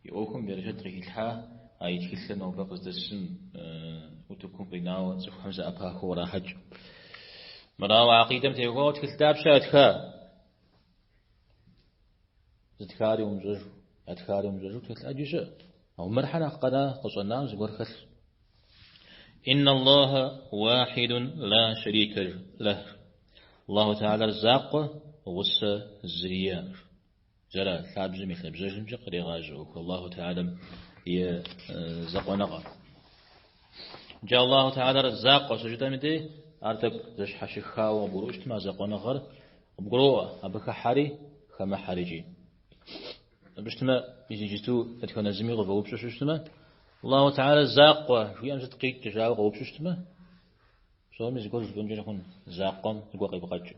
и ӏуэхум берычэт къыхилъхьа а и тхылъыр нобэ къыздэсым утыкум къинауэ цӏыхухэм зэӏэпахыу кърахьэкӏ. Мырауэ акъидэм теухуауэ тхылъ дапщэ ятха? Зытхари умыщӏэжу, ятхари умыщӏэжу тхылъ ӏэджи щыӏэ. Ауэ мырхьэ нэхъ къэна къыщӏэнам зыгуэр хэлъ. Инна Аллаха уахидун ла шарика лэх. Аллаху Тэхьэлэр закъуэ гъусэ зыри иӏэкъым. Зэра лъабжьэм и лъабжьэжымкӏэ кърегъажьэ ӏуэху Аллаху Тэхьэлэм и закъуэныгъэр. Джы Аллаху Тэхьэлэр закъуэ щыжытӏэм и дей, ар тӏэкӏу зэщхьэщыхауэ къыбгурыӏуэу щытмэ, а закъуэныгъэр къыбгуроӏуэ, абы хыхьэри хэмыхьэрикӏи. Абы щытмэ, мис иджысту дэтхэнэ зыми къывэупщӏу щытмэ, Аллаху Теала закъуэ жиӏэм сыт къикӏыр жаӏэу къоупщӏу щытмэ, псоми зыгуэр жыфӏэнкӏэ хъун, закъуэм зыгуэр къевгъэкӏ.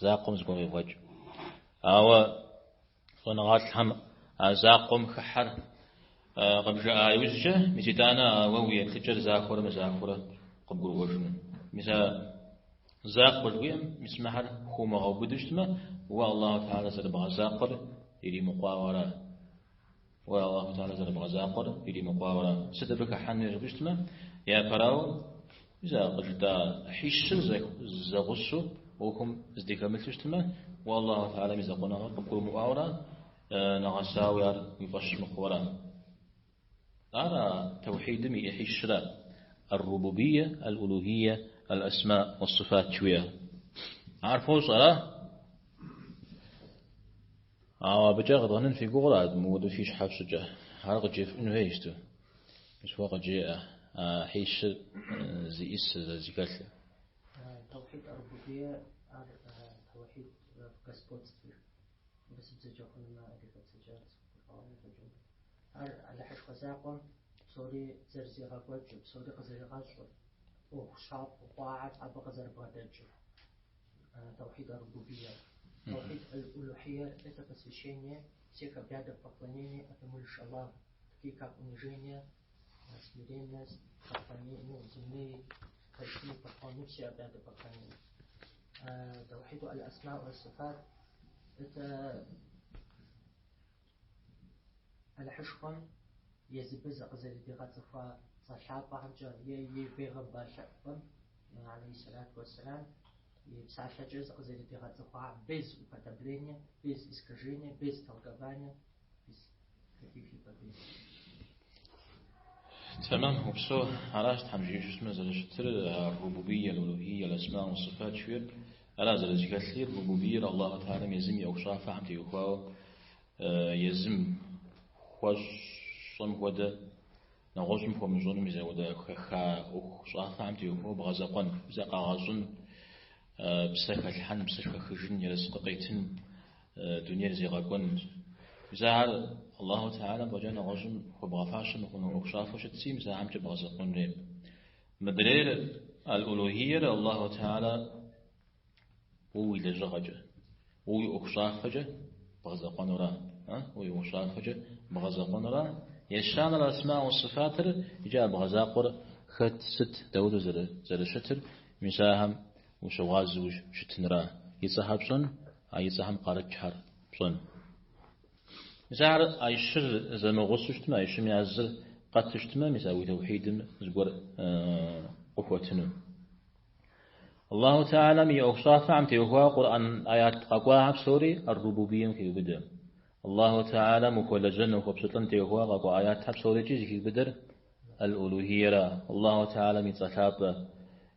Закъуэм зыгуэр къевгъэкӏ. Ауэ щӏэныгъэлӏхэм а закъуэм хыхьэр къыбжаӏа иужькӏэ, мис итӏанэ а уэ уи еплъыкӏэр захуэрэ мызахуэрэ къыбгурыӏуэжыну. Мис а закъуэ жыхуиӏэм, мис мыхэр хуумыгъэубыду щытмэ, уэ Аллаху Теала зэрыбгъэзакъуэр иримыкъуауэ ара? Уэ Аллаху Теала зэрыбгъэзакъуэр иримыкъуауэ ара? Сыт абы хыхьэну жыпӏэу щытмэ, япэрауэ, мис а къыжытӏа ӏыхьищыр зэгъусэу ӏуэхум здыхэмылъу щытмэ, уэ Аллаху Теалэм и закъуэныгъэр къыбгурымыӏуауэ ара, нэгъэсауи ар уи фӏэщ мыхъууэ ара? Ар а тэухьидым и ӏыхьищра, ар-рубубие, аль-улухие, аль-асма уас-сыфат жыхуиӏэр. Ар фощӏэ, ара? Ауэ абыкӏэ къэдгъэнын фи гугъэр ар мыуэду фи щхьэ фщӏыкӏэ. Ар къыджефӏын хуейщ ту. Мис уэ къыджеӏэ а ӏыхьищыр зиӏисыр, зэрызэхэлъыр. Таухид ар-рубубие ар таухид в господстве. Урысыбзэкӏэ хъунумэ, адыгэбзэкӏэ сыгурыӏуауэ къыщӏэкӏынут. Ар Алыхьышхуэ закъуэм псори зэрызригъэкӏуэкӏыр, псори къызэригъэщӏыр, ӏуэху щапӏэу хъуар абы къызэрыбгъэдэкӏыр. Таухид ар-рубубие. Таухид аль-улухие – это посвящение всех обрядов поклонения одному лишь Аллаху, такие как унижение, смиренность, поклонение, ну, земные, большие поклоны, все обряды поклонения. Таухид аль-асма ва-сифат – это Алыхьышхуэм езы абы зыкъызэрыдигъэцӏыхуа цӏэ лъапӏэхэмкӏэ е и бегъымбар лъапӏэм, алейхи сэлату уэсселам, и псалъэкӏэ зыкъызэрыдигъэцӏыхуа без уподобления, без искажения, без толкования, без каких-либо без. Тэмэм, упсэу, аращ Тхьэм жиӏэу щытмэ зэрыщытыр, ар-рубубие, аль-улухие, аль-асма уас-сыфат жыхуиӏэр, ара зэрызэхэлъыр, рубубиер Аллаху Теалэм езым и ӏуэхущӏафэхэм теухуауэ езым хуэщӏэм хуэдэ нэгъуэщӏым хуэмыщӏэну мис апхуэдэ хэха ӏуэхущӏафэхэм теухуауэ бгъэзэкъуэн, мис а къагъэщӏын, псэ хэлъхьэн, псэ хэхыжын, ерыскъы къетын, дунейр зегъэкӏуэн. Мис ахэр Аллаху Теалэм фӏэкӏа нэгъуэщӏым хуэбгъэфащэ мыхъуну ӏуэхущӏафэу щытщи, мис ахэмкӏэ бгъэзэкъуэн хуей. Мыдрейр аль-улухиер Аллаху Теалэ уэ уи лэжьыгъэкӏэ, уэ уи ӏуэхущӏафэкӏэ бгъэзэкъуэнура, уэ уи ӏуэхущӏафэкӏэ бгъэзэкъуэнура. Ещанэр асма уас-сыфатыр иджы а бгъэзакъуэр хэт, сыт, дауэдэу зэрыщытыр, мис ахэм ущыгъуазэу щытынра. И цӏэхэр пщӏэн, а и цӏэхэм къарыкӏхэр пщӏэн. Мис ахэр а щыр зэмыгъусэу щытмэ, а щым я зыр къэту щытмэ, мис а уи тэухьидым зыгуэр къыхуэтыну. Аллаху Теалэм и ӏуэхущӏафэхэм теухуауэ Къурӏэн аят къэкӏуахэр псори ар-рубубием хеубыдэ. Аллаху Теалэм ухуэлэжьэн, ухуэпщылӏын теухуауэ къэкӏуа аятхэр псорикӏи зыхиубыдэр аль-улухиера. Аллаху Теалэм и цӏэ лъапӏэ,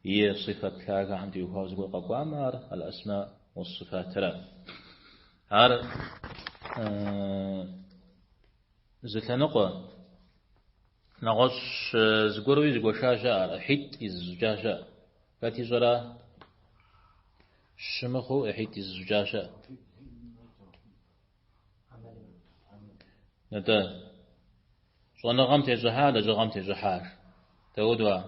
и сыфэт лъагэхэм теухуауэ зыгуэр къэкӏуамэ, ар аль-асма уас-сыфатра. Ар зы лъэныкъуэ. Нэгъуэщӏ зыгуэруи зыгуэша щыӏэ ар, ӏыхьитӏ изыщӏыкӏа щыӏэ. Хэт ищӏэрэ щы мыхъуу ӏыхьитӏ изыщӏыкӏа щыӏэ. Нтӏэ, щӏэныгъэм тещӏыхьа, лэжьыгъэм тещӏыхьащ. Дауэду ар?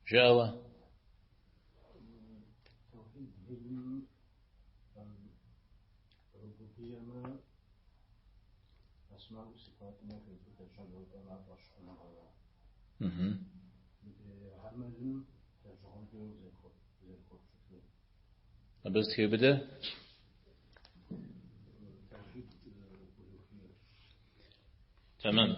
Жыӏэуэ. Абы сыт хеубыдэ? Тэмэм.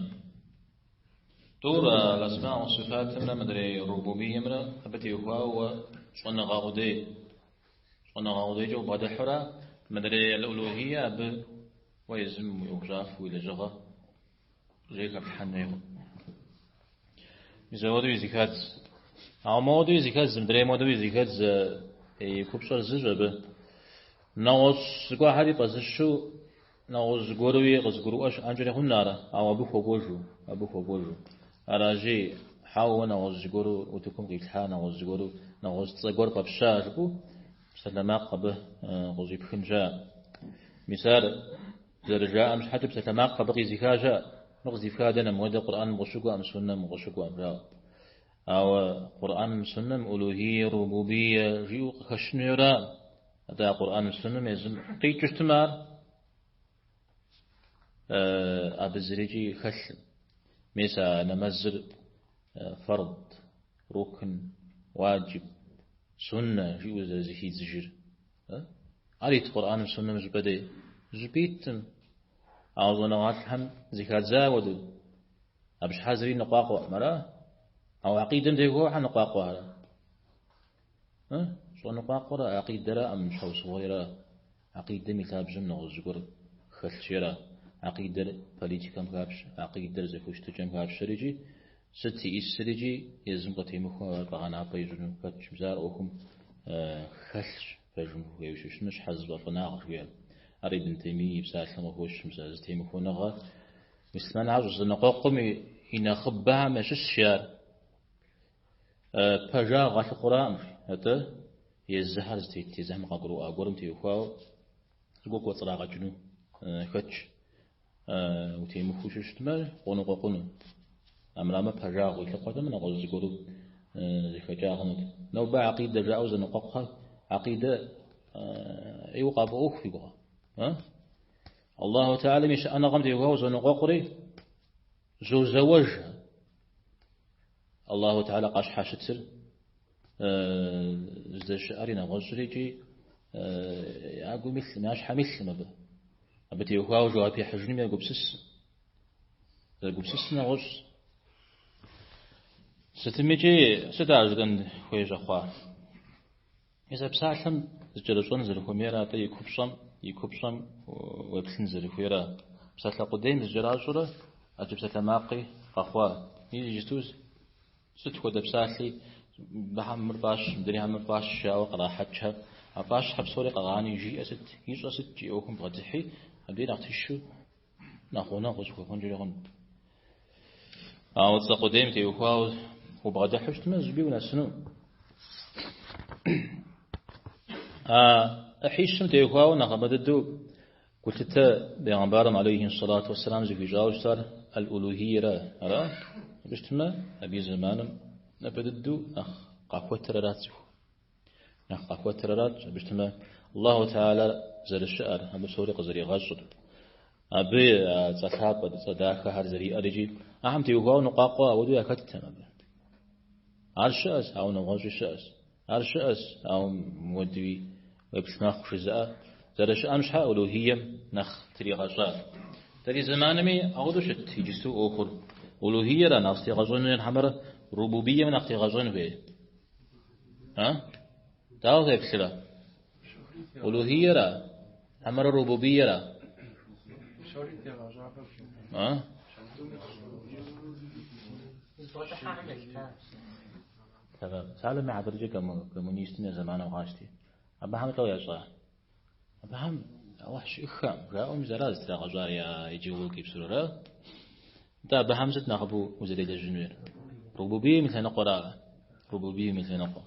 Тӏур аль-асма уас-сыфатымрэ мыдрей рубубиемрэ абы теухуауэ щӏэныгъэ къудей. Щӏэныгъэ къудейкӏэ убгъэдыхьурэ мыдрей аль-улухие абы уэ езым уи ӏуэхущӏафэ, уи лэжьыгъэ жей хэплъхьэн хуей хъу. Мис ауэдэуи зэхэдз. Ауэ моуэдэуи зэхэдз, мыдрей моуэдэуи зэхэдз и купщӏэр зыщ абы. Нэгъуэщӏ зыгуэрхэри фӏэзыщу, нэгъуэщӏ зыгуэруи къызыгурыӏуэ щыӏэнкӏэри хъун ар, ауэ абы хуэкӏуэжу, абы хуэкӏуэжу. Аращи, хьэуэ уэ нэгъуэщӏ зыгуэру утыкум къиплъхьа, нэгъуэщӏ зыгуэру, нэгъуэщӏ цӏэ гуэр фӏэпща жыпӏэу псалъэмакъ абы къыщӏипхын щыӏэ. Мис ар. Зэрыжаӏэм щхьэкӏэ псалъэмакъ абы къизыха щыӏэ. Мыр къыздифха дэнэ, мыуэдэ Къурӏэным къыщыкӏуэкъым, суннэм къыщыкӏуэкъым, жаӏэу. Ауэ Къурӏэным, суннэм улухие, рубубие жиӏэу къыхэщын хуейуэра? Атӏэ а Къурӏэным, суннэм езым къикӏыу щытмэ ар абы зырикӏи хэлъым. Мис а нэмэзыр фэрд, рукн, уаджиб, суннэ жиӏэу зэрызэхидзыжыр. Ар ит Къурӏэным, суннэм зыщӏыпӏэ дей? Зыщӏыпӏи иткъым. Ауэ щӏэныгъэлӏхэм зэхадза хуэдэу. Абы щхьэ зыри ныкъуакъуэкъым, ара? Ауэ акъидэм теухуауэ щхьэ ныкъуакъуэхэрэ? Щӏэныкъуакъуэр акъидэраӏым, щхьэусыгъуэра. Акъидэм и лъабжьэм нэгъуэщӏ зыгуэр хэлъщи ара. Акъидэр политикэм хапщэ, акъидэр зэхущытыкӏэм хапщэр икӏи сыт иӏисыр икӏи езым къытемыхуэ ар къэгъэнапӏэ ищӏыну хэтщ. Мис ар ӏуэхум хэлъщ, пэжым хуейуэ щыщытмэ, щхьэзыфӏэфӏынагъ жыхуиӏэр. Ар Ибн Теймии и псалъэм къыхощ, мис а зэтемыхуэныгъэ муслъымэнхэр щӏызэныкъуэкъум и нэхъыбэхэм ящыщщ ар. Пэжагъ къалъыхъураӏым, атӏэ езыхэр зытет, езыхэм къагурыӏуа гуэрым теухуауэ зыгуэр кӏуэцӏрагъэкӏыну хэтщ. Утемыхуэу щыщытмэ, къоныкъуэкъуну. Амырамэ пэжагъ уилъыхъуэтэмэ, нэгъуэщӏ зыгуэру зэхэкӏа хъунут. Нобэ акъидэ жаӏэу зэныкъуэкъухэр акъидэ ӏейуэ къафӏэӏуэху фи гугъэ. Аллаху Теалэм и щыӏэныгъэм теухуауэ зэныкъуэкъури зозэуэж. Аллаху Теалэ къащхьэщытыр здэщыӏэри нэгъуэщӏри икӏи я гум илъым, я щхьэм илъым абы. Абы теухуауэ жэуап ихьыжыным егупсыс. Зэгупсыс нэгъуэщӏ. Сытым икӏи сыт ар жытӏэн хуей щӏэхъуар? Мис а псалъэм зыкӏэрыщӏэн зэрыхуэмейр, атӏэ и купщӏэм уеплъын зэрыхуейра. Псалъэ къудейм зыкӏэращӏурэ аджы псалъэмакъи къэхъуа. Иджысту сыт хуэдэ псалъи мыбыхэм мыр фӏащ, мыдрейхэм мыр фӏащ жаӏэу кърахьэкӏхэр. А фӏащхэр псори къэгъани жиӏэ сыт, ищӏэ сыт жи ӏуэхум бгъэдыхьи, абы нэхъ тыншу, нэхъ гъунэгъу къызыхуэхъункӏэри хъунут. Ауэ цӏэ къудейм теухуауэ убгъэдыхьу щытмэ, зыщӏыпӏи унэсыну. А ӏыхьищым теухуауэ нэхъыбэ дыдэу гулъытэ бегъымбарым алейхи сэлату уэсселам зыхуищӏауэ щытар аль-улухиера, ара? Абы щытмэ, абы и зэманым нэхъыбэ дыдэу нэхъ къахуэтыр арат цӏыху. Нэхъ къахуэтыр арат, абы щытмэ, Аллаху Теалэр зэрыщыӏэр, абы псори къызэригъэщӏыр, абы цӏэ лъапӏэ, цӏэ дахэхэр зэриӏэр икӏи ахэм теухуауэ ныкъуакъуэ ауэдэу яхэттэм абы. Ар щыӏэщ, ауэ нэгъуэщӏи щыӏэщ. Ар щыӏэщ, ауэ мыуэдуи уеплъ мэхъу жызыӏэ зэрыщыӏэм щхьэ улухием нэхъ тригъэщӏар. Дэ ди зэманми ауэдэу щыт иджысту ӏуэхур. Улухиера нэхъ зытегъэщӏэн хуейр хьэмэрэ рубубием нэхъ тегъэщӏэн хуей? А? Дауэ феплърэ? Улухиера хьэмэрэ рубубиера? А? Тэмэм. Псалъэм и хьэтыркӏэ коммунистым я зэманым къащти. Абыхэм лӏо ящӏа? Абыхэм Алыхь щыӏэххэкъым, жаӏэу мис ара зытрагъэщӏар я идеологие псор, ара? Нтӏэ абыхэм сыт нэхъыбэу узэрелэжьын хуейр? Рубубием и лъэныкъуэра? Рубубием и лъэныкъуэ.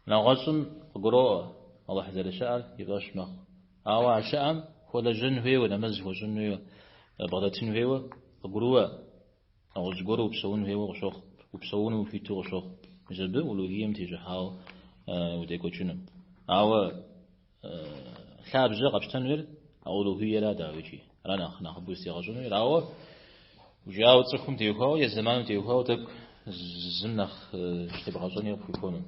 Нэгъуэщӏым къыгуроӏуэ Алыхь зэрыщыӏэр и фӏэщ мэхъу. Ауэ а щыӏэм хуэлэжьэн хуейуэ, нэмэз хуэщӏын хуейуэ, бгъэдэтын хуейуэ къыгурыӏуэ. Нэгъуэщӏ зыгуэру упсэун хуейуэ къыщохъу, упсэуну ухуиту къыщохъу. Мис абы улухием тещӏыхьауэ удекӏуэкӏыну. Ауэ лъабжьэ къэпщтэн хуейр а улухиера дауикӏи. Ара нэхъ нэхъыбэу зытегъэщӏэн хуейр. Ауэ ужауэ цӏыхум теухуауэ е зэманым теухуауэ тӏэкӏу зым нэхъ щытебгъэщӏэни къыпхуихуэну.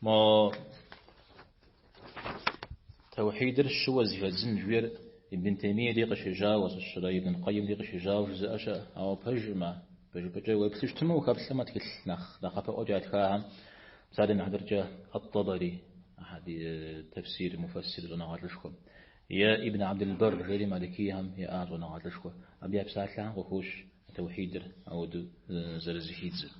Мо тэухьидыр щыуэ зэхэдзын жиӏэр Ибн Теймие дей къыщежьауэ, сщӏэрэ Ибн Къайим дей къыщежьауэ жызыӏэ щыӏэ, ауэ пэжкъым ар. Пэжыпӏэкӏэ уеплъу щытмэ, ухэплъэмэ тхылъ нэхъ нэхъапэӏуэкӏэ ятхахэм, псалъэм и хьэтыркӏэ Ат-Табари, хьэди тэфсир, муфэссир щӏэныгъэлӏышхуэм, е Ибн Абдул-Барр жери маликийхэм яӏа щӏэныгъэлӏышхуэ, абы я псалъэхэм къыхощ тэухьидыр ауэдэу зэрызэхидзыр.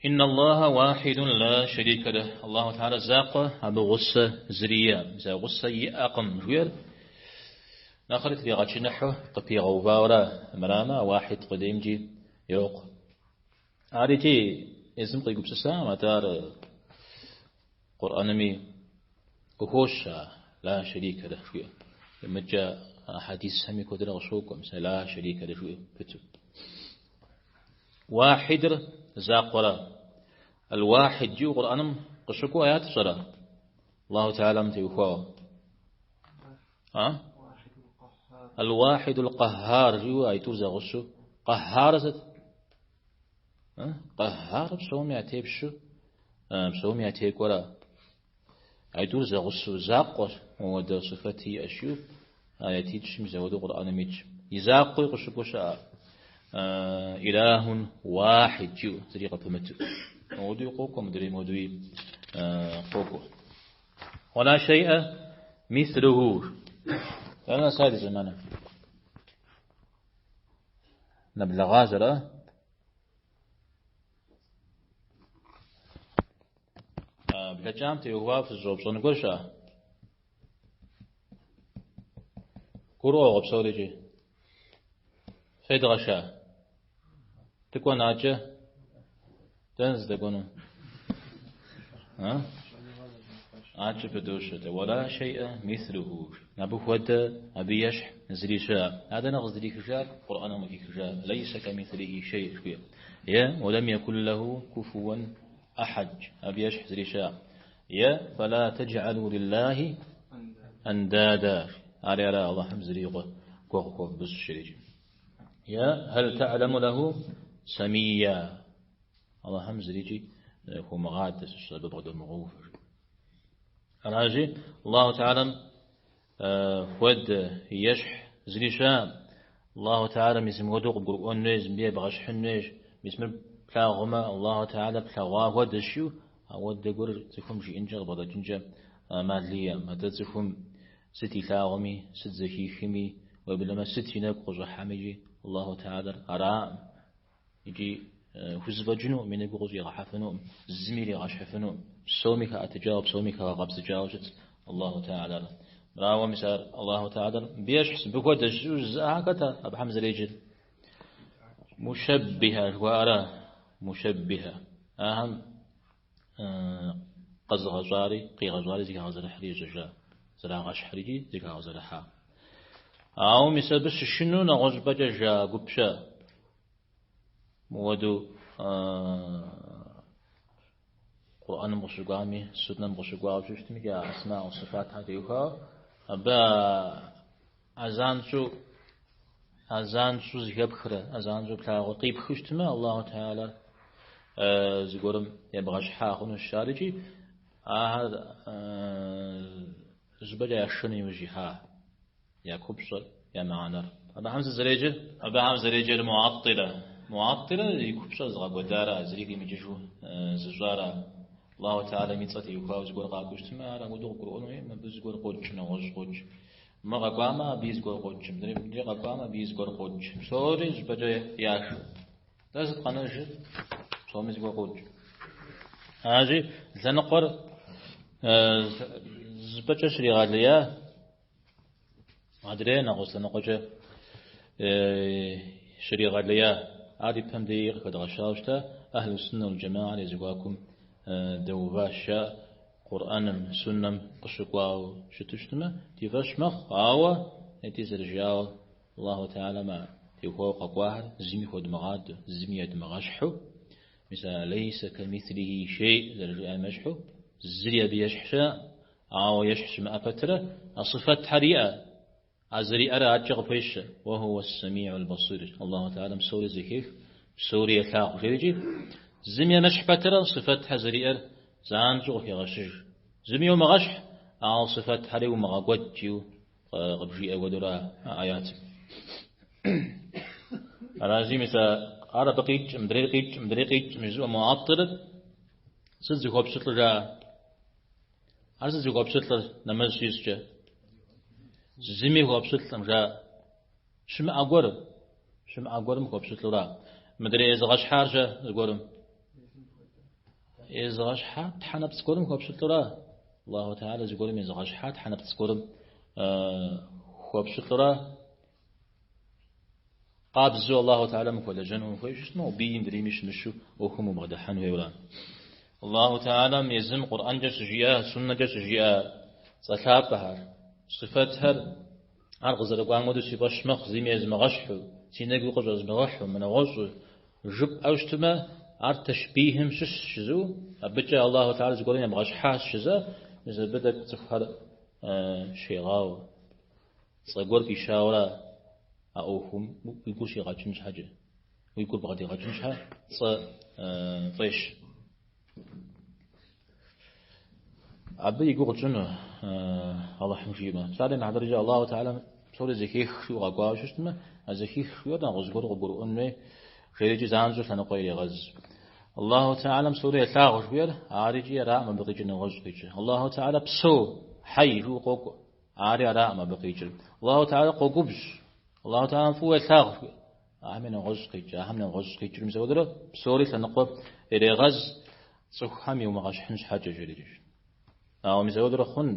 Инна Аллаха уахидун ла шарика лах. Аллаху Теала закъуэ, абы гъусэ зыри иӏэкъым. Мис а гъусэ иӏэкъым жиӏэр нэхъри тригъэчыныхьу къыпигъэувауэра, мырамэ, а уахид къудеймкӏи йокъу. Ар икӏи езым къигупсысакъым, атӏэ ар Къурӏэнми къыхощ а ла шэрикэ лэх жиӏэу. Мыдкӏэ хьэдисхэми куэдрэ къыщокӏуэ, мис а ла шэрикэ лэх жиӏэу пыту. Уахьидыр закъуэра. Аль-Уахьид жиӏэу Къурӏэным къыщыкӏуэу аят фщӏэрэ? Аллаху Теалэм теухуауэ. А? Аль-Уахьид аль-Къахьар жиӏэу аитӏур зэгъусэу. Къахьар сыт? Къахьар псоми я тепщу, псоми я текӏуэра. Аитӏур зэгъусэу закъуэщ, мыуэдэ сыфэти иӏэщ жиӏэу аятитӏ-щым зэуэдэу Къурӏэным итщ. И закъуи къыщыкӏуэу щыӏэ Илахун уахьид жиӏэу зыри къыпымыту. Мыуэдуи къокӏуэ, мыдрей мыуэдуи къокӏуэ. Уэла шэйӏэ мислуху. Дэнэ нэса ди зэманым? Нэблэгъащ, ара? Блэкӏам теухуауэ фызыщӏэупщӏэн гуэр щыӏэ? Гурыӏуэгъуэ псори икӏи. Федгъэша? Дыкӏуэн акӏэ? Дэнэ зыдэкӏуэну? Акӏэ пыдощэ. Уэла шэйӏэ мислуху. Абы хуэдэ, абы ещхь зыри щыӏэ. Ар дэнэ къыздрихыжар? Къурӏэным къыхихыжар. Лэйсэ кэмислихи шэй жыхуиӏэр. Е уэлэм екун лэху куфуэн ахьэд. Абы ещхь зыри щыӏэ. Е фэла тэджӏэлу лиллахи андада. Ари ара Аллахьым зыри гуэгъу хуэвмыщӏ жери. Е хьэл тэӏлэму лэху самия. Аллахьым зырикӏи хуомыгъадэ, сыщ абы бгъэдомыгъэувэ. Аращи, Аллаху Теалэм хуэдэ ещхь зыри щыӏэкъым. Аллаху Теалэм мис мыуэдэу къыбгурыӏуэн хуейщ, мыбы ебгъэщхьын хуейщ. Мис мыр плъагъумэ, Аллаху Теалэр плъэгъуа хуэдэщ жиӏэу, ауэдэ гуэр цӏыхум жиӏэнкӏэ, къыбгъэдэкӏынкӏэ ӏэмал иӏэкъым. Атӏэ цӏыхум сыт илъагъуми, сыт зэхихми, уеблэмэ сыт и нэгу къыщӏыхьэмикӏи Аллаху Теалэр араӏым. Икӏи хузэфӏэкӏынукъым, и нэгу къыщӏигъэхьэфынукъым, зыми иригъэщхьыфынукъым. Псоми хэӏэтыкӏауэ, псоми хэгъэкъэбзыкӏауэ щытщ Аллаху Теалэр. Мырауэ мис ар Аллаху Теалэр мыбы ещхьщ, мыбы хуэдэщ жиӏэу жызыӏахэр хэт абыхэм зэреджэр? Мушэббиха жыхуаӏэра? Мушэббиха. Ахэм къэзыгъэщӏари, къигъэщӏари зыхагъэзэрыхьри ежьэжа, зэрагъэщхьыр икӏи зыхагъэзэрыхьа. Ауэ мис абы щышынэу нэгъуэщӏыпӏэкӏэ жа гуп щыӏэ. Мыуэдэу Къурӏэным къыщыкӏуами, суннэм къыщыкӏуауэ щытми, икӏи а асма уэ сыфатхэм теухуауэ, абы а занщӏэу, а занщӏэу зыхэпхрэ, а занщӏэу плъагъур къипхыу щытмэ, Аллаху Теалэр зыгуэрым ебгъэщхьа хъунущ ар икӏи ахэр зыщӏыпӏэкӏэ яшэну иужь ихьа. Я купщӏэр, я мыхьэнэр. Абыхэм сыт зэреджэр? Абыхэм зэреджэр муаттилэ. Муаттилэ и купщӏэр зыгъэкӏуэдара, зыри къимыкӏыжу зыщӏара. Аллаху Теалэм и цӏэ теухуауэ зыгуэр къакӏуэу щытмэ, ар апхуэдэу къыбгурыӏуэн хуейм, абы зыгуэр къокӏ, нэгъуэщӏ къокӏ. Мыр къэкӏуамэ, абыи зыгуэр къокӏ, мыдрей къэкӏуамэ, абыи зыгуэр къокӏ. Псори зыщӏыпӏэкӏэ яшэ. Дэ сыт къэнэжыр? Псоми зыгуэр къокӏ. Аращи, лъэныкъуэр зыщӏыпӏэкӏэ щригъэлея, Адрей нэгъуэщӏ лъэныкъуэкӏэ щригъэлея, ар ипэм деи къыхэдгъэщауэ щыта, Ахьлу суннэ уал джэмаӏэр я зэхуакум дэуващ, жаӏэ, Къурӏэным, суннэм къыщыкӏуауэ щыту щытмэ, ди фӏэщ мэхъу, ауэ икӏи зэрыжиӏауэ Аллаху Теалэм а теухуауэ къэкӏуахэр зыми хуэдмыгъадэу, зыми едмыгъэщхьу, мис а лейсэ кэмислихи шей зэрыжиӏам ещхьу, зыри абы ещхь щыӏэкъым. Ауэ ещхь щымыӏэ пэтрэ, а сыфэтхэр иӏэ, а зэриӏэр адэкӏэ къыпещэ. Уэ хуа ссамиу басир. Аллаху Теалэм псори зэхех, псори елъагъу жерикӏи, зыми емыщхь пэтрэ сыфэтхэр зэриӏэр занщӏэу къыхегъэщыж. Зыми йомыгъэщхь, ауэ сыфэтхэри умыгъэкӏуэд жиӏэу къыбжиӏэ хуэдэурэ а аятым. Аращи, мис ар абы къикӏ, мыдрейр къикӏ, мыдрейр къикӏ, жызыӏэ муаттилыр сыт зыхуэпщылӏыр жаӏэ? Ар сыт зыхуэпщылӏыр нэмэз щищӏкӏэ? Зыми хуэпщылӏым, жаӏэ. Щымыӏэ гуэр, щымыӏэ гуэрым хуэпщылӏура. Мыдрей езыгъэщхьар щэ зыгуэрым? Езыгъэщхьа тхьэнэпцӏ гуэрым хуэпщылӏура. Аллаху Теалэ зыгуэрым езыгъэщхьа тхьэнэпцӏ гуэрым хуэпщылӏура. Къабзэу Аллаху Тэхьэлам ухуэлэжьэну ухуейуэ щытмэ, бийм дрейми щымыщу ӏуэхум убгъэдыхьэн хуейуэра. Аллаху Тэхьэлам езым Къурӏэнкӏэ щыжиӏа, суннэкӏэ щыжиӏа цӏэ лъапӏэхэр, сыфэтхэр ар къызэрыкӏуам хуэдэу си фӏэщ мэхъу, зыми езмыгъэщхьу, си нэгуи къыщӏэзмыгъэхьу, мынэгъуэщӏу жыпӏэу щытмэ, ар тэшбихым щыщщ жызыӏэу, абыкӏэ Аллаху Тэхьэлар зыгуэрым ебгъэщхьащ жызыӏэ, мис абы тӏэкӏу цӏыхухэр щегъауэ. Цӏэ гуэр фӏищауэра а ӏуэхум уи гур щигъэкӏын щхьэкӏэ, уи гур бгъэдигъэкӏын щхьэ цӏэ фӏещ. Абы и гугъу тщӏыну Алыхьым жиӏэмэ. Псалъэм и хьэтыркӏэ Аллаху Тэхьэлам псори зэхех жиӏэу къэкӏуауэ щытмэ, а зэхих жиӏэр нэгъуэщӏ зыгуэр къыбгурыӏуэн хуей, жерикӏи занщӏэу лъэныкъуэ ирегъэз. Аллаху Тэхьэлам псори елъагъу жиӏэр, ар икӏи араӏым абы къикӏыр нэгъуэщӏ къикӏыр. Аллаху Тэхьэла псэу, хьэй жиӏэу къокӏуэ. Ари араӏым абы къикӏыр. Аллаху Тэхьэла къогубжь. Аллаху Тэхьэлам фӏыуэ елъагъу. Ахэми нэгъуэщӏ къикӏ, ахэм нэгъуэщӏ къикӏыр. Мис апхуэдэурэ псори лъэныкъуэ ирегъэз цӏыхухэм иумыгъэщхьын щхьэкӏэ жерикӏи. Ауэ мис апхуэдэурэ хъун,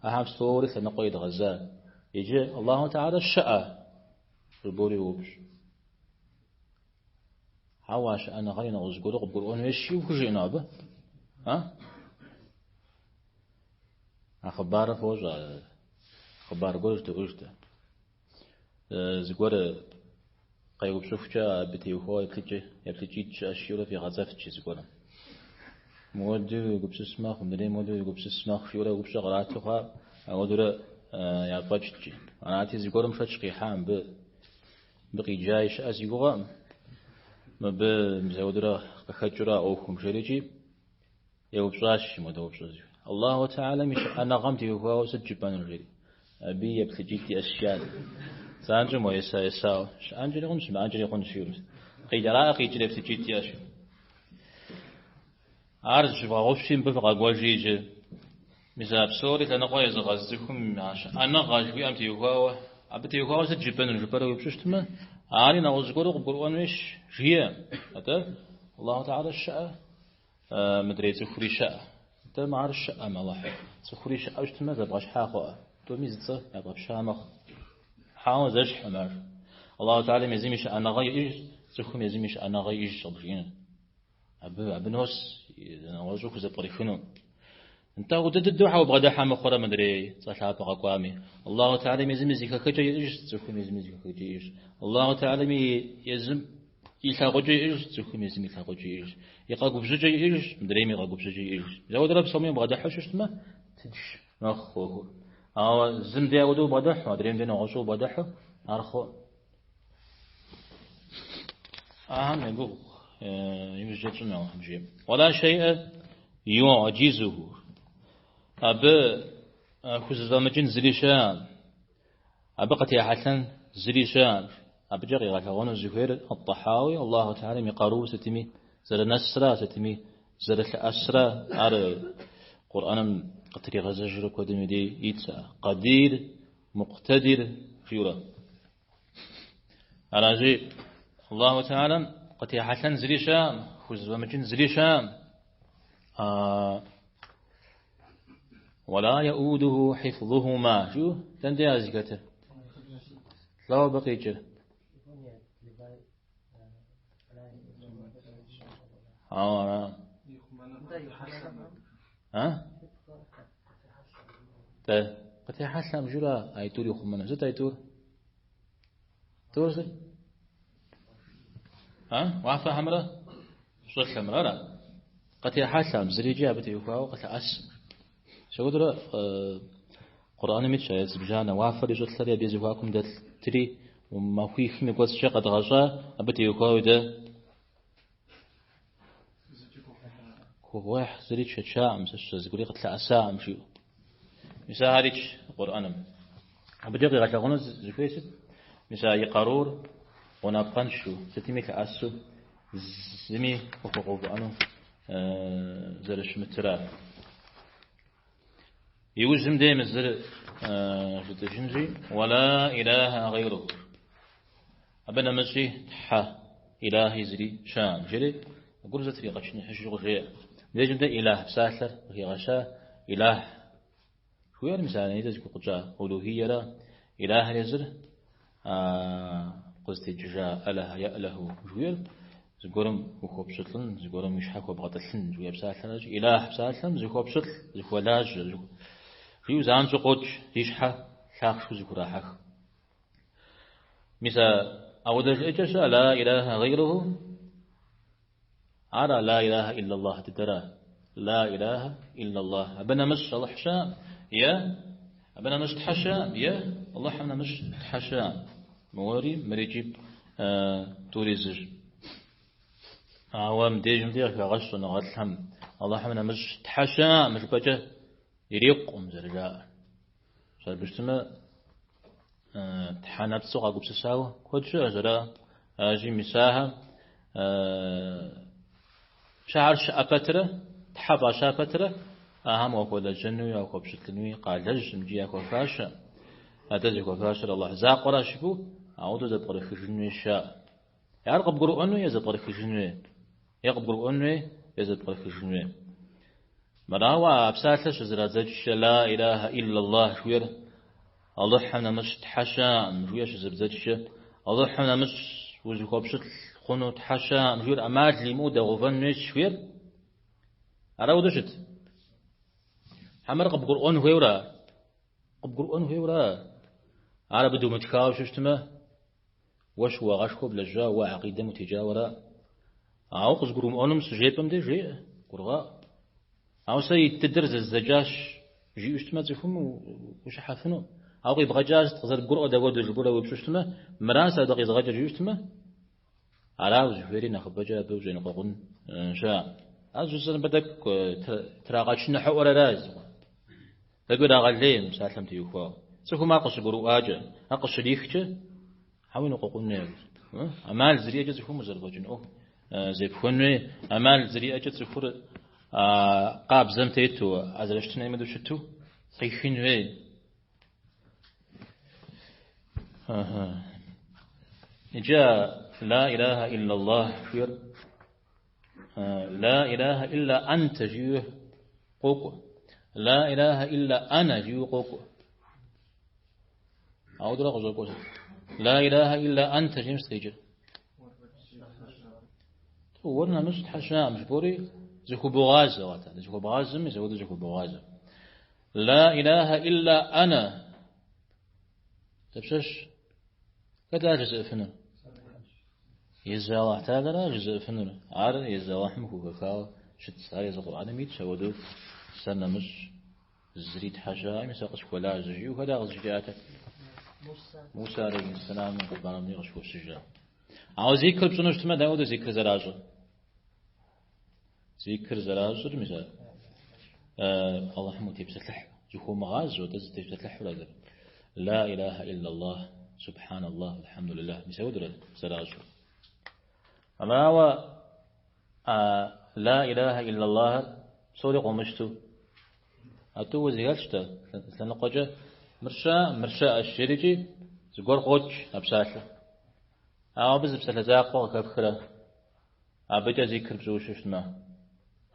ахэм псори лъэныкъуэ едгъэза. Иджы Аллаху Тэхьэла щыӏэ? Жыбори уопщӏ. Хьэуэ, а щыӏэныгъэри нэгъуэщӏ зыгуэру къыбгурыӏуэн хуейщ, ухужиӏэну абы? А? А хъыбарыр фощӏэ, хъыбар гуэр жыдоӏэжтэ. Зыгуэр къеупщӏыхукӏэ абы теухуауэ еплъыкӏитӏ щыӏэщ, жиӏэурэ фигъэцӏэфт жи зыгуэрым. Мыуэду уегупсыс мэхъу, мыдрейм мыуэду уегупсыс мэхъу, жиӏэурэ упщӏэ кърату хъуа, ауэдурэ яфӏэкӏт жи. Арати, зыгуэрым шэч къихьа мыбы, мыбы къиджаи щыӏэ си гугъэкъым. Мыбы мис ауэдурэ къыхэкӏыурэ а ӏуэхум жерикӏи, Еупщӏащ мыуэдэ упщӏэ зыхуей. Аллаху Тэхьэлам и щыӏэныгъэм теухуауэ сыт жыпӏэнур, жери. Абы еплъыкӏитӏ иӏэщ жиӏащ. Занщӏэу мо еса есауэ. Щыӏэнкӏэри хъунщ, щымыӏэнкӏэри хъунщ, жиӏэу. Къикӏараӏэ къикӏыр еплъыкӏитӏ иӏэщ. Ар зыщывгъэгъупщи, мыбы фыкъэкӏуэжи иджы. Мис а псори лъэныкъуэ езыгъэз цӏыхум а щыӏэныгъэ жыхуиӏэм теухуауэ, абы теухуауэ сыт жыпӏэнур, жыпӏэрэ уеупщӏыщтмэ, ари нэгъуэщӏ зыгуэру къыбгурыӏуэн хуейщ, жиӏэ. Атӏэ, Аллаху Тэхьэлэ щыӏэ, Мыдрей цӏыхури щыӏэ. Атӏэ ар щыӏэм, Алыхьыр. Цӏыхури щыӏэу щытмэ, зэбгъэщхьа хъуӏэ. Тӏуми зы цӏэ яфӏэпща мэхъу. Хьэуэ, зэщхькъым ар. Аллаху Тэхьэлэм езым и щыӏэныгъэ иӏэжщ, цӏыхум езым и щыӏэныгъэ иӏэжщ къыбжиӏэну. Абы, абы нос нэгъуэщӏу хузэпкърихыну. Нтӏэ, ауэдэ дыдэу хьэ убгъэдыхьэ мыхъурэ мыдрей цӏэ лъапӏэ къэкӏуами. Аллаху Тэхьэлэм езым и зэхэхыкӏэ иӏэжщ, цӏыхум езым и зэхэхыкӏэ иӏэжщ. Аллаху Тэхьэлэм езым и лъагъукӏэ иӏэжщ, цӏыхум езым и лъагъукӏэ иӏэжщ. И къэгубжьыкӏэ иӏэжщ, мыдрейм и къэгубжьыкӏэ иӏэжщ. Ауэдэрэ псоми убгъэдыхьэу щытмэ, тынш мэхъу ӏуэхур. Ауэ зым де ауэдэу убгъэдыхьу, адрейм де нэгъуэщӏу убгъэдыхьу, ар хъу. Ахэм я гугъу иужькӏэ тщӏыну Алыхьым жиӏэм. Уэла шейӏэ юӏджизуху. Абы хузэфӏэмыкӏын зыри щыӏэкъым. Абы къытехьэлъэн зыри щыӏэкъым. Абыкӏэ къигъэлъэгъуэну зыхуейр Ат-Тӏэхьауи Аллаху Тэхьэлэм и къарур сытми зэрынэсра, сытми зэрылъэӏэсра, ар Къурӏэным къытригъэзэжрэ куэдым и дей итщ. Къадир, Мукътэдир жиӏэурэ. Аращи, Аллаху Тэхьэлэм къытехьэлъэн зыри щыӏэкъым, хузэфӏэмыкӏын зыри щыӏэкъым. Уэла еӏудуху хьифзухума жиӏэу дэнэ дей ар зыхэтыр? Лӏо абы къикӏыр? Ауэ ара. А? Тэ къытехьэлъэм жыра айтӏур ихъумэну. Сыт айтӏур? Тӏур сыт? А? Уафэхэмрэ щӏылъэмрэ ара? Къытехьэлъэм, зырикӏи абы теухуауэ къылъэӏэсым. Мис Къурӏэным итщ аят зыбжанэ, уафэри щӏылъэри абы и зэхуакум дэлъри махуихым и кӏуэцӏкӏэ къэдгъэщӏа, абы теухуауэ дэ гугъуехь зыри тшэчакъым, сэ сщӏэ зыгуэри къытлъэӏэсакъым, жиӏэу. Мис ахэр итщ Къурӏэным. Абыкӏэ къигъэлъэгъуэну зыхуейр сыт? Мис а и къарур гъунапкъэншэу, сытми лъэӏэсу, зыми къыхуэгъэувыӏэну зэрыщымытыра. Иужьым дей мы зыр жытӏэжынщи, уэла илаха гъейруху. Абы нэмыщӏи тхьэ илахи зыри щыӏэкъым, жери гур зэтригъэчыныхьыжу къыжеӏэ. Мыбдежым дэ илах псалъэр къыхигъэща илах. Жыхуиӏэр мис а нитӏэ зыхукъукӏа улухиерэ илахыр езыр. къызытекӏыжа ӏэлэхьэ еӏлэхьу жыхуиӏэр зыгуэрым ухуэпщылӏын, зыгуэрым уи щхьэ хуэбгъэтӏылъын жыхуиӏэ псалъэращ. Илахь псалъэм зыхуэпщылӏ, зыхуэлажьэ, жиӏэу занщӏэу къокӏ, зи щхьэ лъахъшэу зыхурахьэх. Мис а ауэдэ жыӏэкӏэ щыӏэ ла илахьэ гъейруху, ар а ла илахьэ иллаллах дыдэра. Ла илахьэ иллаллах. Абы нэмыщӏ Алыхь щыӏэм, е абы нэмыщӏ Тхьэ щыӏэм, е Алыхьым нэмыщӏ Тхьэ щыӏэм. Мыуэри мырикӏи тӏури зыщ. Ауэ мыбдежым де къыхагъэщ щӏэныгъэлӏхэм Алыхьым нэмыщӏ Тхьэ щыӏэм жыпӏэкӏэ ирикъукъым зэрыжаӏэр. Абы щытмэ, Тхьэ нэпцӏу къагупсысауэ куэд щыӏэщ, ара? Аращи, мис ахэм щыхьэр щыӏэ пэтрэ, Тхьэ фӏаща пэтрэ, ахэм уахуэлэжьэнуи, уахуэпщылӏынуи къалэжькъым икӏи яхуэфащэ. Атӏэ зыхуэфащэр Алыхь закъуэращ жыпӏэу, ауэдэу зэпкърыхыжынуи щыӏэ. Ар къыбгурыӏуэн хуей е зэпкърыхыжын хуей? Е къыбгурыӏуэн хуей, е зэпкърыхыжын хуей? Мырауэ а псалъэр щызэрадзэкӏкӏэ ла илахьэ иллаллах жыхуиӏэр Алыхьым нэмыщӏ Тхьэ щыӏэкъым жыхуиӏэр щызэбдзэкӏкӏэ, Алыхьым нэмыщӏ узыхуэпщылӏ хъуну Тхьэ щыӏэкъым жыхуиӏэр ӏэмал имыӏэу дэгъэувэн хуейщ жыхуиӏэр. Ар ауэдэу щыт? Хьэмэрэ къыбгурыӏуэн хуейуэра? Къыбгурыӏуэн хуейуэра? Ар абы думытхауэ щыщытмэ, Уэ щыуагъэшхуэ блэжьа, уэ акъидэм утекӏауэра? Ауэ къызгурымыӏуэнум щыжепӏэм де жеӏэ, гурыгъаӏуэ. Ауэ сэ ит дыдэр зэздзэкӏащ, жиӏэу щытмэ, цӏыхум ущыхьэфыну. Ауэ къибгъэкӏащ, къызэрыбгурыӏуэр дапхуэдэу жыпӏэурэ уеупщӏу щытмэ, мыра сэ абы къизгъэкӏыр жиӏэу щытмэ, ара узыхуейри нэхъыбэкӏэ абы ущӏеныкъуэкъун щыӏэ. Ар жысӏэр мыбы тӏэкӏу трагъэчыныхьыӏуэр ара зыгъуэ. Тӏэкӏу ирагъэлей мы псалъэм теухуауэ. Цӏыхум ар къыщыгурыӏуакӏэ, ар къыщрихкӏэ, хьэ уеныкъуэкъун хуей. Ӏэмал зэриӏэкӏэ цӏыхум узэрыфӏэкӏын ӏуэху зепхуэн хуей, ӏэмал зэриӏэкӏэ цӏыхур къабзэм тету, а зэрыщытын хуейм хуэдэу щыту къихын хуей. Иджы ла илахьэ иллаллах жиӏэр Ла илахьэ илла анта жиӏэу къокӏуэ. Ла илахьэ илла ана жиӏэу къокӏуэ. Ауэдурэ къыщӏэкӏуэр сыт? Ла илахьэ илла анта жиӏэм сыт къикӏыр? Уэр нэмыщӏ Тхьэ щыӏэкъым жыпӏэри зыхубогъазэ, атӏэ. Зыхуэбгъазэми зэуэдэу зыхубогъазэ. Ла илахьэ илла ана. Дапщэщ? Хэт ар жызыӏэфынур? Езы Аллахь Тэхьэлара жызыӏэфынур. Ар езы Аллахьым хухэхауэ щытщ. Ар езы Къурӏэным итщ, ауэдэу сэр нэмыщӏ зыри Тхьэ щыӏэкъыми, сэ къысхуэлажьэ жиӏэу хэт ар къызыжриӏатэр? Мусэ алейхьиссэлам и хъыбарым къыщыхощыжа. Ауэ зикр пщӏыну щытмэ, дауэдэу зикр зэращӏыр? Зикр зэращӏыр, мис Аллахьым утепсэлъыхь, зыхуомыгъазэу, атӏэ зытепсэлъыхьурэ зэр. Ла илахьэ иллаллах, субхьаналлах, алхьэмдулиллах. Мис ауэдурэ зэращӏыр. Арауэ ла илахьэ иллаллахыр псори къомыщту. А тӏууэ зэхэлъщ-тӏэ, лъэныкъуэкӏэ мыр щыӏэ, мыр щыӏэщ жерикӏи зыгуэр къокӏ а псалъэр. Ауэ абы зы псалъэ закъуэ къыхэпхрэ? Абыкӏэ зикр пщӏыуэ щытмэ,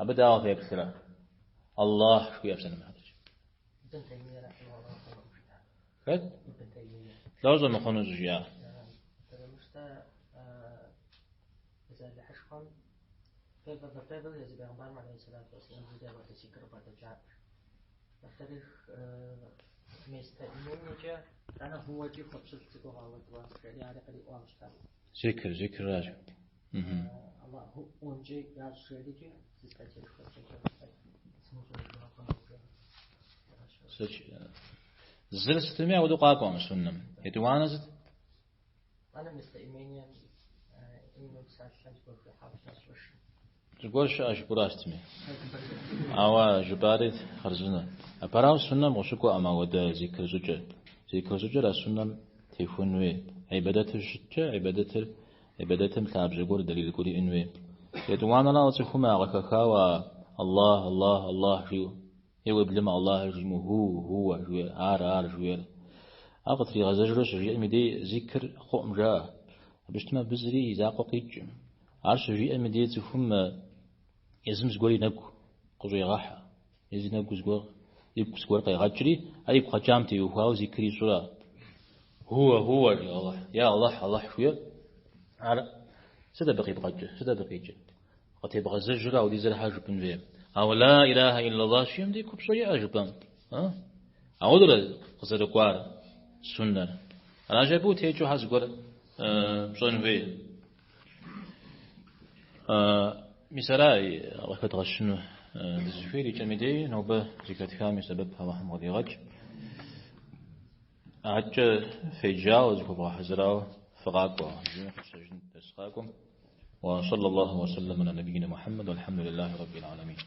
абы дауэ феплърэ? Аллах жыхуиӏэ псалъэм хьэтыркӏэ. Ибн Таймия рахьимахуллах хъуну жиӏа. Хэт? Ибн Таймия. Лӏо щӏэмыхъуну щӏыжиӏа? Потому что езы Алыхьышхуэм, во-первых, езы Бегъымбарым алейхи салату вассалам зыри апхуэдэ зикр бгъэдэкӏакъым. Во-вторых, местоимениекӏэ, итӏанэ хууэкӏи хуэпщылӏ зыгугъауэ жери ари къриӏуауэ щытащ. Зикр, зикрыращ. Аллаху онкӏи ящӏ жерикӏи зы статьяшхуэ Зыр сытми ауэдэу къакӏуэкъым суннэм. Етӏуанэ сыт? Итӏанэ местоимением именно псалъэм зыгуэр хуихьауэ щытащ. Зыгуэр щыӏэщ жыпӏэра сытми. Ауэ жыпӏари хъарзынэ. Япэрауэ суннэм къыщыкӏуэкъым ауэдэ зикр щӏыкӏэ. Зикр щӏыкӏэр а суннэм техуэн хуей. Гьибадэтыр щыткӏэ, гьибадэтыр, гьибадэтым лъабжьэ гуэр, дэлил гуэр иӏэн хуей. Етӏуанэрауэ цӏыхум ягъэхэхауэ Аллах, Аллах, Аллах жиӏэу, е уеблэмэ Аллахыр жимыӏэу ху, хууэ жиӏэр, ар, ар жиӏэр. Ар къытригъэзэжурэ щыжиӏэм и дей зикр хъуӏым жаӏэ. Абы щытмэ, абы зыри и закъуэ къикӏым. Ар щыжиӏэм и дей цӏыхум езым зыгуэр и нэгу къыщӏегъэхьэ, езым и нэгу зыгуэр, игу зыгуэр къегъэкӏри, ар игу къэкӏам теухуауэ зикр ищӏура. Хуэ, хуэ, жи Алыхь, е Алыхь, Алыхь жиӏэр. Ар сыт абы къибгъэкӏыр, сыт абы къикӏыр? Къытебгъэзэжурэ ауэдизыр хьэ жыпӏэн хуей. Ауэ ла илахьэ иллаллах жиӏэм дей купщӏэ иӏэ жыпӏэм. Ауэдурэ къызэрыкӏуар суннэр. Аращи, абы утекӏыу хьэ зыгуэр пщӏэн хуей. Мис ара къыхэдгъэщыну дызыхуейр икӏэм и дей нобэ зэхэтхам и сэбэп Алыхьым къыдигъэкӏ. Адэкӏэ феджауэ, зыхуэвгъэхьэзырауэ фыкъакӏуэ. Дерс къакӏуэм. Ва саллаллаху ва саллам аля набийина Мухаммад, вальхамдулиллахи раббил аламин.